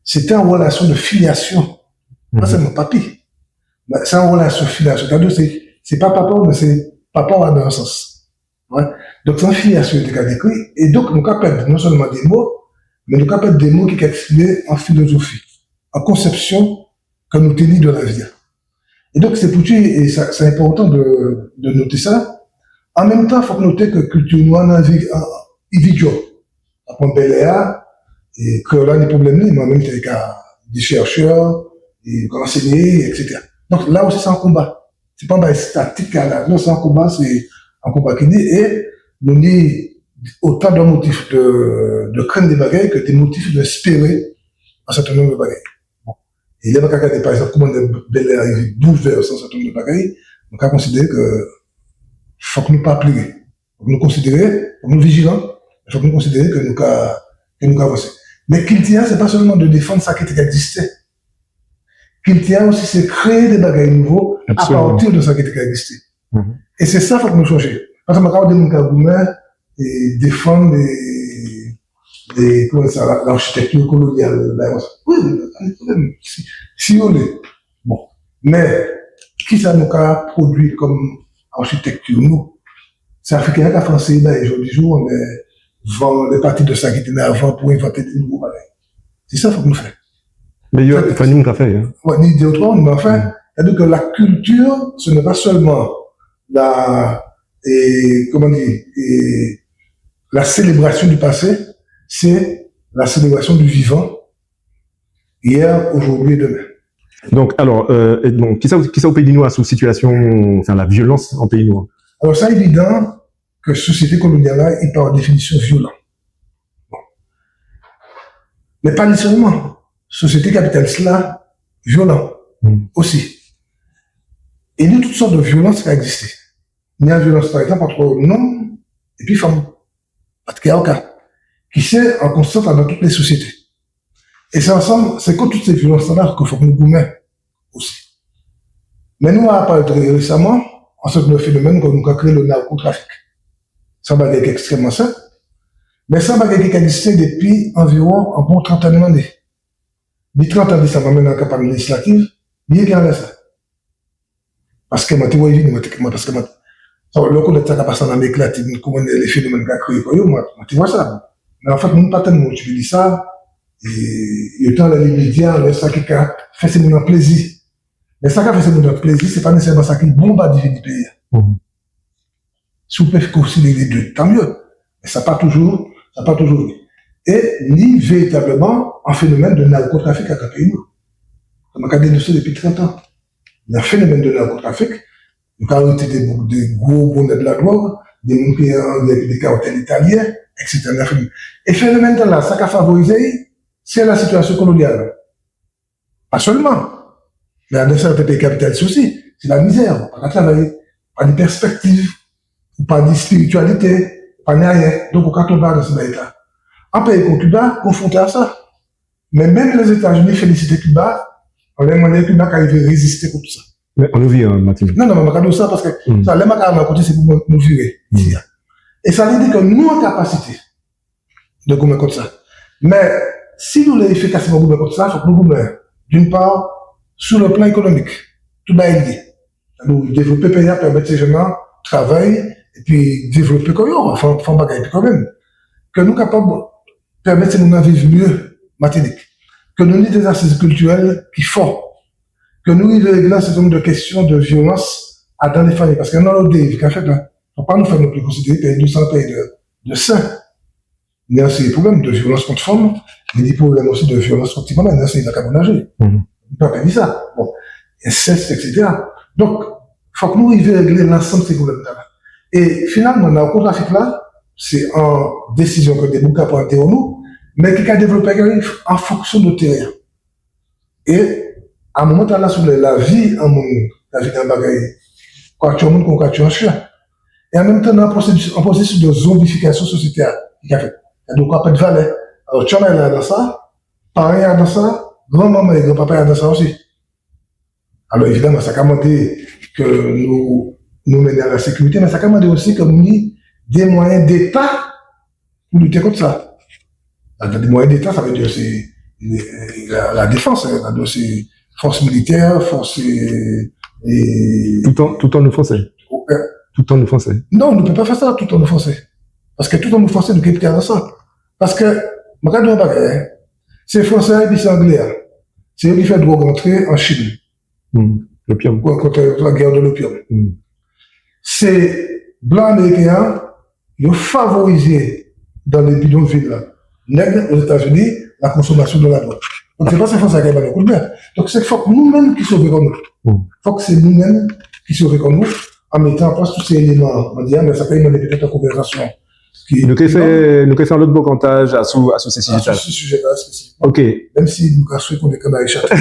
sé té an rélasion de filiasion. Pa selman papi. Mé sé an rélasion filiasion. Sétadi, sé, sé pa papa'w, mé sé papa'w adan an sans. Wè. Donk, sé an filiasion yo té ka dékri. É donk, nou ka ped non selman dé mo, mé nou ka ped dé mo ki ka eksprimé an filozofi, an konsepsion ke nou té ni de lavi-a. É donk, sé poutji, é sa, sé enpòtan de, de noté sa. An menm tan, fok noté ke kilti nou an anvi, an, i vidyo. Aprann bèlè-a, é kréyol-la ni pwoblem li, mwen menm té ka di chèchè, é ka anségné, etsétéra. Donk, la osi, sé an konba. Sé pa an bagay statik, la, non, sé an konba, sé an konba ki ni, é nou ni otan de motif de, de krenn dé bagay ke dé motif de espéré an sèten nonb de bagay. Bon. É lè nou ka gadé, pa egzanp, kouman bèlè-a rivé boulvèsé an sèten nonb de bagay, nou ka konsidéré ke fok nou pa pléré. Fok nou konsidéré, fok nou vijilan, fok nou konsidéré ke nou ka, ke nou ka vansé. Mé kilti-a, sé pa selman de défann sa ki té ka ekzisté. Kilti-a osi, sé kréyé dé bagay nouvo a partir de sa ki té ka ekzisté. É sé sa, fok nou sonjé. Paske man ka wè dé moun ka goumen é défann dé, dé, koman sa, la, lachitèkti kolonial, la, wi, wi, pa de pwoblèm. Si, si ou lé. Bon. Mé, kisa nou ka pwodui kon lachitèkti, nou? Sé Afriken-an ka fè, sé, ben, jòdi jou, nou van lé pati de sa ki té la avan pou envanté dé nouvo bagay. Sé sa fok nou fè. Mé yo, fè, fè ni moun ka fè, en. Wè, ni dé ou twa, mé anfen, sétadi ke la kilti, ce n'est pas seulement la, é, koman di, é, la célébration du passé, c'est la célébration du vivant, hier, aujourd'hui et demain. Donk, alò, euh, é donk, kisa, kisa ou pé di nou asou sitiasion, anfen, la violans an péyi nou, en? Alò, sa évidan, ke sosiété kolonial-la, i, par définision, violan. Bon. Mé pa ni selman. Sosiété kapitalis-la, violan osi. É ni tout sòt de violans ki ka ekzisté. Ni la violans, par ekzanp, ant nonm épi fanm, patriarka, ki sé an konstant dan tout lé sosiété. É sé ansanm, sé kont tout sé violans-la ke fok nou goumen osi. Mé nou ka palé trè résaman, an sòt de fénomèn ke nou ka kriyé le narcotrafic. Sé an bagay ki ekstrèmman senp, mé sé an bagay ki ka ekzisté dépi anviron an bon trantèn lanné. Ni trant an di sa, man menné an kanpay léjislatif, ni anlè sa. Paske mwen té wè vini, mwen té, mwen, paske mwen, sa, lè ou konnet sa ka pasé an Amérik Latin, kouman lé fénomèn ka kréyé kò yo, mwen, mwen té wè sa. Mé anfet, moun pa telman itiliz sa, é, yo té anlè lé média, anlè sa ki ka fè sé moun-lan plézi. Mé sa ka fè sé moun-lan plézi, sé pa nésésèman sa ki bon ba divini péyi-a. Si ou pé konsilé lé dé, tan myé. Mé sa pa toujou, sa pa toujou vré. É ni véritableman an fénomèn de narcotrafic an péyi nou. Sa man ka dénonsé dépi trant an. Ni an fénomèn de narcotrafic, nou ka arété dé, dé gwo bonnet de la drog, dé moun ki an, dé, dé kartel italien, et cetera. É fénomèn-tala, sa ka favorizé, sé la sitiasion kolonial. Pa selman. Mé dan sèten péyi kapitalis osi, sé la mizè, pa ka travay, pa ni pèspektiv, pa ni spiritialité, pa ni ayen. Donk, ou ka tonbé dan sé bagay-la. An péyi kon Kiba, konfronté a sa. Mé menm Lézétazini félisité Kiba, anlè manniè Kiba ka rivé rézisté kont sa. Mé annou viré, en, Martinique. Non, non, mé man ka di'w sa paske sa, lè man ka alé an koté, sé pou mwen, nou viré isi-a. É sa lé di ke nou an kapasité de goumen kont sa. Mé si nou lé éfikasman goumen kont sa, fok nou goumen, d'une part, sur le plan économique, tout bagay lié. Nou dévlopé péyi-a, pèmet sé jenn-lan travay, épi dévlopé kò yo, fè, fè an bagay épi kanmenm. Ke nou kapab pèmet sé moun-lan viv myé Matinik. Ke nou ni dé asiz kiltirel ki fò. Ke nou rivé réglé an sèten nonb de kestion de violans adan lé fanmi. Paske ni an lot dériv ka fet la. Fok pa nou fè non pli konsidéré péyi nou sé an péyi de, de sen. Ni an séri pwoblem de violans kont fanm, mé ni pwoblem osi de violans kont timoun, ni an séri vakabonnaj. Ou pa pé di sa. Bon, ensès, et cetera. Donk, fok nou rivé réglé lansanm sé pwoblem-la. É finalman, narkotrafik-la, sé an désizion ke dé boug ka pran déwò nou, mé ki ka dévlopé an fonksion de téren. É a moman-tala, si ou lé, lavi an moun, lavi an bagay, ou ka tjwé an moun kon ou ka tjwé an chien. É an menm tan, ni an pwosésis, an pwosésis de zonbifikasion sosiété-a ki ka fet. Donk, ou ka ped valè. Alò, tjanmay-la adan sa, paran-an adan sa, granmanman é granpapa-a adan sa osi. Alò, évidaman, sa ka mandé ke nou, nou mennen a la sékirité, mé sa ka mandé osi ke nou ni dé mwayen d'Éta pou lité kont sa. La, dé mwayen d'Éta, sa vé di sé, euh, la, la défans, hen, sa vé di sé fos militè, fos, euh, é... Tout an, tout an ofensé. Tout an ofensé. Non, nou pé pa fè sa tout an ofensé. Paske tout an ofensé, nou ké pran sa. Paske, man ka di'w an bagay, hen. Sé Fransé-a épi sé Anglé-a. Sé yo ki fè drog antré an Chin. Lopiòm. Kon, kont la guerre de l'opium. Sé blan amériken-an, yo favorizé dan lé bidonvil-la, neg Ozétazini, la konsomasion de la drog. Donk, sé pa sé Fransé-a ki ka ba nou koudmen. Donk, sé fok nou menm ki sové kò nou. Fok sé nou menm ki sové kò nou, an métan an plas tout sé éléman, man di, mé sa pé mandé pétet an konvèsasion Nou ké fè, nou ké fè an lot bokantaj asou, asou sé sijé-la. Asou sé sijé-la spésifik. OK. Menm si nou ka swété k'on lé kanari chaté.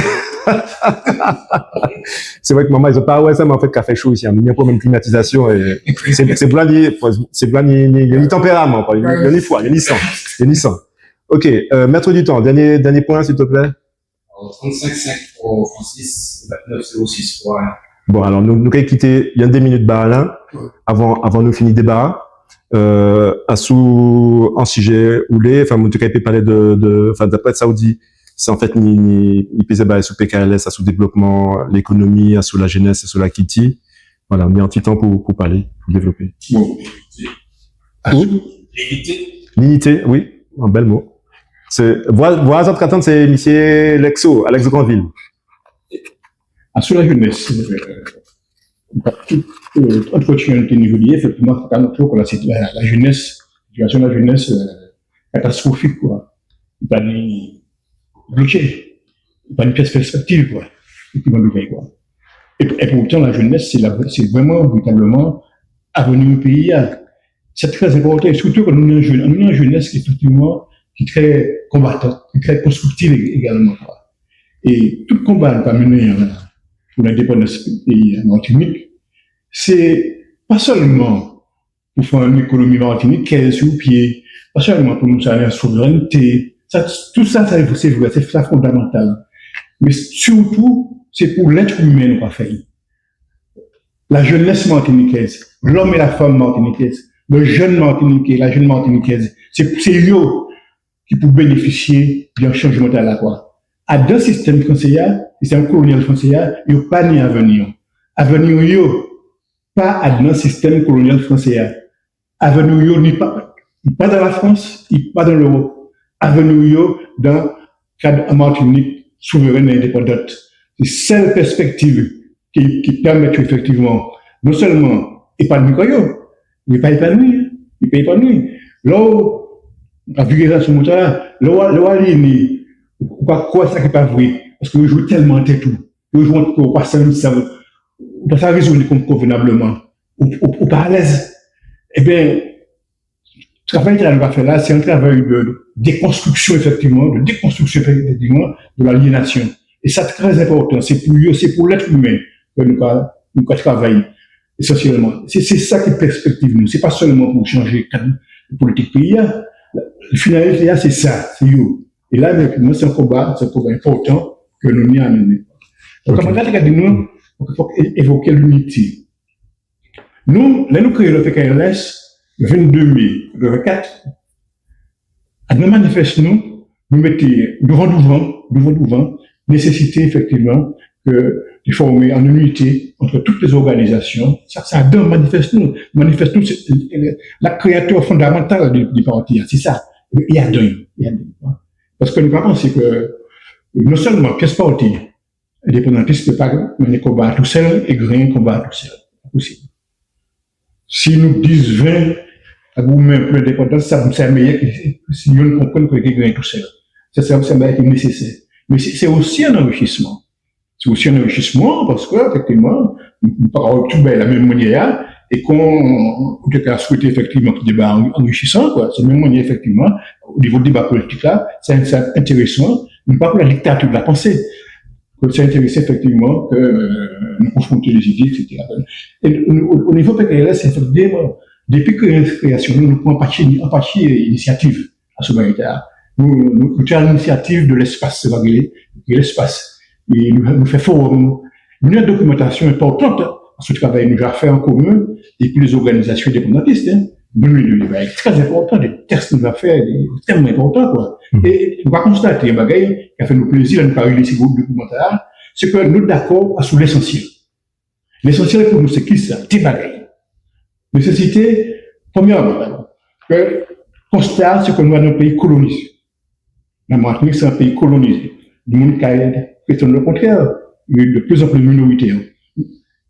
Sé vré ki manmay, zot pa wè sa, mé an fet, ka fè cho isi, hen. Ni an pwoblem klimatizasion, é sé, sé blan ni, sé blan ni, ni, ni tanpéraman, kwa. Ni, ni fwa, ni san, ni san. OK, euh, Maître du Temps, dernier, dernier point, s'il te plaît. Alors, trente-cinq cinq pour Francis, vingt-neuf zéro six pour Alain. Bon, alò, nou, nou kay kité, ni dé minit ba Alain, avan, avan nou fini déba. Euh, asou an sijé ou lé, anfen, nou té kay pé palé de, de, anfen, dapré sa ou di, sé an fet ni, ni, ni plézi ba asou P K L S, asou dévlopman, lékonomi, asou lajénes, asou lakilti. Voilà, ni an ti tan pou, pou palé, pou dévlopé. Bon, asou linité. Linité, wi, an bel mo. Sé, vwala, vwala, zot ka tann, sé misié Lexo, Alex Granville. Asou lajénes, euh, tout, euh, tout entretien té ni jòdi, éfektivman, fo ka montré ke la, sé la, lajénes, sitiasion lajénes, euh, katastrofik, kwa. Pa ni bloké, pa ni pies pèspektiv, kwa. Épi, bon, ben, kwa. É, é poutan, lajénes, sé la, sé vréman, véritableman, avni péyi-a. Sé trè enpòtan, é sirtou ke nou ni an jén-, nou ni an jénes ki, éfektivman, ki trè konbatan, ki trè konstriktif é-, égalman, kwa. É tout konba nou ka mennen, hen, pou lendépandans péyi-a, Matinik, sé pa selman pou fè an ékonomi matinikez sou pié, pa selman pou nou sa ni an souvrènté. Sa, tout sa, sa, sé vré, sé sa fondamantal. Mé sirtou, sé pou let imen nou ka fè'y. Lajénes matinikez, lom é lafanm matinikez, lé jenn Matiniké, lajénès matinikez, sé, sé yo ki pou bénéfisié di chanjman-tala, kwa. Adan sistenm fransé-a, sistenm kolonial fransé-a, yo pa ni avni. Avni yo pa adan sistenm kolonial fransé-a. Avni yo ni pa, i pa dan Lafrans, i pa dan Léwop. Avni yo dan kad an Matinik souvren é endépandan. Sé sel pèspektiv ki, ki pèmet yo éfektivman non selman épanoui kò yo, mé pa épanoui, mé pa épanoui. Lè ou ka viré sa sou mot-la, lè ou, lè ou aliéné, ou pa kwè sa ki pa vré, paske ou jwé telman an tet ou, ou jwé an tet ou, ou pa sa, ou pa sa rézoné kon, konvenableman, ou, ou, ou pa alez. Ében, travay-la nou ka fè la, sé an travay de, de dékonstriksion, éfektivman, de dékonstriksion, éfektivman, de laliénasion. É sa trè enpòtan, sé pou yo, sé pou let imen ke nou ka, nou ka travay ésansielman. Sé, sé sa ki pèspektiv nou. Sé pa selman pou chanjé kad politik péyi-a. Finalité-a, sé sa, sé yo. É la, mwen, sé an konba, sé an konba enpòtan ke nou ni a mennen. Donk, OK. Mwen ka di nou, fok é-, évoké linité. Nou, lè nou kréyé le P K L S, le vingt-deux mai quatre-vingt-quatre, adan manifès nou, nou mété douvan, douvan, douvan, douvan, nésésité, éfektivman, ke de fòmé an inité ant tout lé zòganizasion. Sa, sa adan manifès nou. Manifès nou, sé, sé, sé la kréati fondamantal di, di pati-a, sé sa. É adan, é adan. Paske nou pa pansé ke, non selman pies pati endépandantis pé pa mennen konba tousel é genyen konba tousel. Pa posib. Si nou dis, ven ka goumen pou lendépandans, sa, sa méyè ki si yonn konprann ke i genyen tousel. Sa, sa, sa méyè ki nésésè. Mé sé, sé osi an anrichisman. Sé osi an anrichisman paske, éfektivman, nou, nou pa ka wè tout bagay la menm manniè-a, é kon, an tou ka, swété éfektivman ki déba an-, anrichisan, kwa. Sé menm manniè, éfektivman, o nivo déba politik la, sé, sé entérésan, mé pa pou la diktati de la pansé. Ke sa entérésan, éfektivman, ke, euh, nou konfronté lé zidé, et cetera. É o, o, o nivo P K L S, éfektivman, dépi kréa-, kréasion nou, nou pran an pati, an pati inisiativ asou bagay-tala. Nou, nou, nou té a linisiativ de lespas, sé pa rélé, de lespas. É nou, nou fè fowom. Nou ni an dokimantasion enpòtan asou travay nou ja fè an komen épi lé zòganizasion endépandantis, en. Nou, nou, nou, nou, bagay trè enpòtan, dé tèks nou ja fè, dé, ekstrèmman enpòtan, kwa. Mhm. É nou ka konstaté an bagay ki ka fè nou plézi, lè nou ka rili sé gwo dokiman-tala, sé ke nou dakò asou lésansiel. Lésansiel pou nou, sé kisa ? Dé bagay. Nésésité, prèmièman, ke konsta, sé ke nou adan an péyi kolonizé. La Martinique, sé an péyi kolonizé. Lé moun ka prétann le kontrè, é de plus en plus minoritè.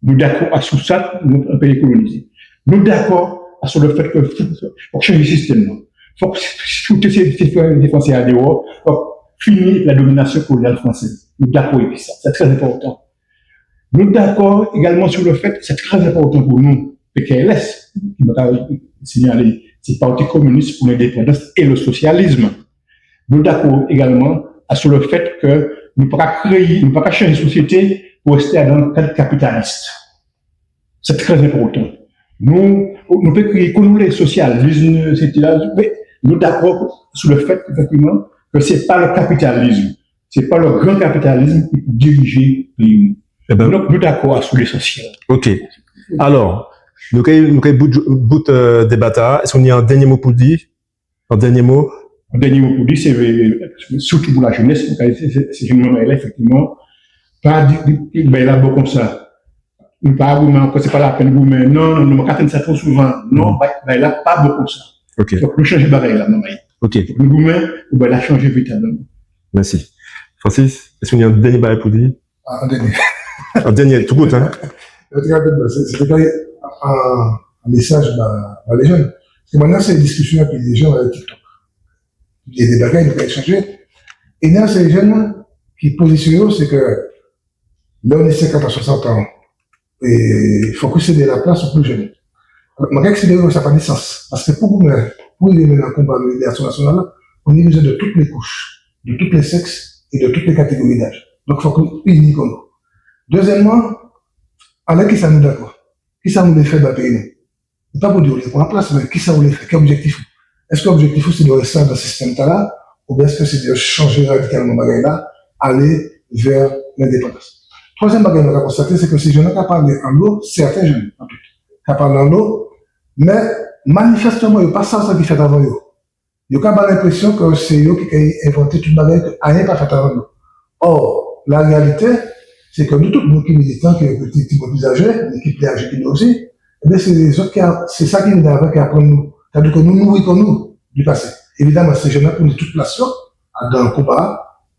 Nou dakò asou sa, nou, an péyi kolonizé. Nou dakò asou le fet ke fok, fok chanjé sistenm-lan. Fok fouté sé, sé, sé Fransé-a déwò, fok fini la dominasion kolonial fransez. Nou dakò épi sa. Sé trè enpòtan. Nou dakò égalman sou le fet, sé trè enpòtan pou nou, P K L S, ki man ka signalé, sé Parti Kominis pou Lendépandans é le Sosialism. Nou dakò égalman asou le fèt ke nou pa ka kréyé, nou pa ka chanjé sosiété pou rété adan kad kapitalis. Sé trè enpòtan. Nou, nou pé kriyé kon nou lé, sosializm, et cetera, mé nou dakò sou le fèt, éfektivman, ke sé pa le kapitalizm, sé pa le gran kapitalizm ki pou dirijé péyi nou. Ében, donk, nou dakò sou lésansièl. OK. Alò, nou kay, nou kay bout, bout, euh, déba-a. Eské ou ni an dènié mo pou di ? An dènié mo ? An dènié mo pou di, sé, sirtou pou lajénès, sé, sé, sé jenn manmay-la, éfektivman, pa di, di, di, bagay-la bon kon sa. Nou pa goumen ankò, sé pa lapenn goumen. Non, non, non, man ka tann sa two souvan. Non, bagay-la pa bon kon sa. OK. Fok nou chanjé bagay-la, manmay. OK. Fok nou goumen pou bagay-la chanjé véritableman. Mèsi. Francis, eské ou ni an dènié bagay pou di ? Ah, an dènié. An dènié, tou kout, hen ? An tou ka, sé, sé té an, an mésaj ba, ba lé jenn. Paske mwen, sé diskision épi lé jenn anlè TikTok. Ni dé bagay nou ka échanjé. É ni sé jenn ki pozision yo, sé ke lè ou ni senkant an, swasant an, é fok ou sédé laplas o pli jenn. Alò, mwen ka konsidéré ke sa pa ni sans. Paske pou goumen, pou rivé mennen an konba libérasion nasional-la, ou ni bizwen di tout lé kouch, di tout lé sèks é di tout lé katégori daj. Donk, fok nou ini kò nou. Dézièmman, anlè kisa nou dakò ? Kisa nou lé fè ba péyi nou ? Sé pa pou di ou lé pran plas, mé kisa ou lé fè, ki objektif ou ? Eské objektif ou sé di rété adan sistem-tala, oubien eské sé di chanjé radikalman bagay-la, alé vè lendépandans ? Twazièm bagay nou ka konstaté, sé ke sé jenn-lan ka palé anlo, sèten jenn, an tou ka, ka palé anlo, mé manifestéman, yo pa sav sa ki fet avan yo. Yo ka ba lenprésion ke sé yo ki ka envanté tout bagay, ke ayen pa fet avan yo. Or, la réalité, sé ke nou tout, nou ki militan, ki, ki, ki pli ajé, mé ki pli ajé ki nou osi, ében, sé lézot ki a, sé sa ki vini avan ki aprann nou. Sétadi ke nou nouri kò nou di pasé. Évidaman, sé jenn-lan pou ni tout plas yo, adan konba-a,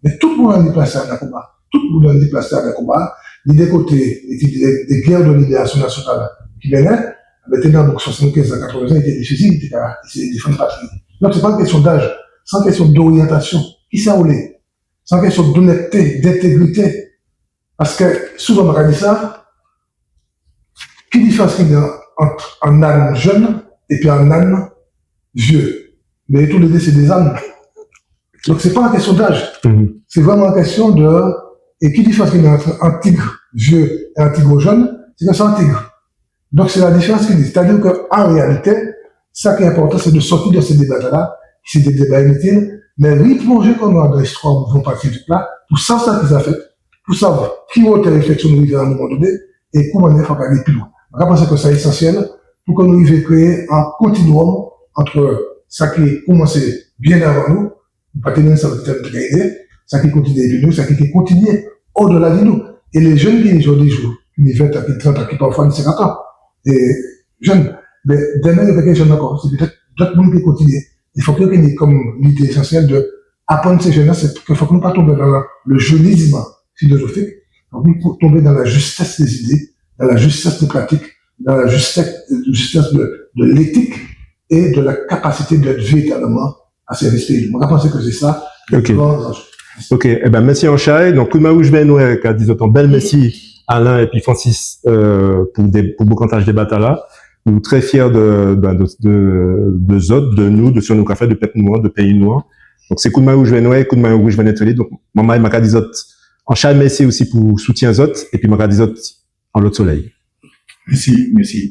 mé tout moun ni plas adan konba-a. Tout moun ni plas adan konba-a. Ni dé koté, é té dé, dé gè di libérasion nasional ki mennen, mé té dan bouk swasannkenz an, katrèven an, té difisil, té ka éséyé défann patri. Donk, sé pa an kestion daj, sé an kestion doriantasion. Kisa ou lé ? Sé an kestion d'honnêteté, d'intégrité. Paske souvan, man ka di sa, ki diférans ki ni ant an âne jenn épi an âne vié ? Mé tou lé dé, sé dé âne. Donk, sé pa an kestion daj. Mhm. Sé vréman an kestion di, é ki diférans ki ni ant an tig vié é an tig jenn ? Sé ke sé an tig. Donk, sé la diférans ki ni. Sétadi ke, an réalité, sa ki enpòtan, sé di sòti di sé déba-tala, sé dé déba initil, mé riplonjé kò nou adan listwa mouvman patriotik-la, pou sav sa ki ja fet, pou sav ki wotè réfleksion nou rivé a an moman doné, é kouman nou fè pou alé pli lwen. Man ka pansé ke sa ésansiel pou ke nou rivé kréyé an kontinuòm ant sa ki koumansé bien avan nou, nou pa té menm sa nou té ka idé, sa ki kontinié épi nou, sa ki, ki kontinié odela di nou. É lé jenn ki jòdi jou, ki ni ven an, ki ni trant an, ki pafwa ni senkant an, é jenn, mé dèmen, yo pa ké jenn ankò, sé pétet dot moun ki kontinié. É fok yo ké ni kon lidé ésansiel di aprann sé jenn-lan, sé ke fok nou pa tonbé dan le jeunisme philosophique, fok nou tonbé dan la justesse des idées, dan la justesse des pratiques, dan la justesse, justesse de, de l'éthique et de la capacité d'être véritablement a sèvis péyi. Mwen ka pansé ke sé sa. OK. Bon, OK, ében, mèsi anchay. Donk, Koudmen Wouj Vè Nwè ka di zot an bel mèsi, Alain épi Francis, euh, pou dé, pou bokantaj déba-tala. Nou trè fiè di, ben, di, di, di zot, di nou, di sa nou ka fè, di pep nou an, di péyi nou an. Donk, sé Koudmen Wouj Vè Nwè, Koudmen Wouj Vè Nwè Télé. Donk, manmay, man ka di zot anchay mèsi osi pou soutien zot, épi man ka di zot an lot soley. Mèsi, mèsi.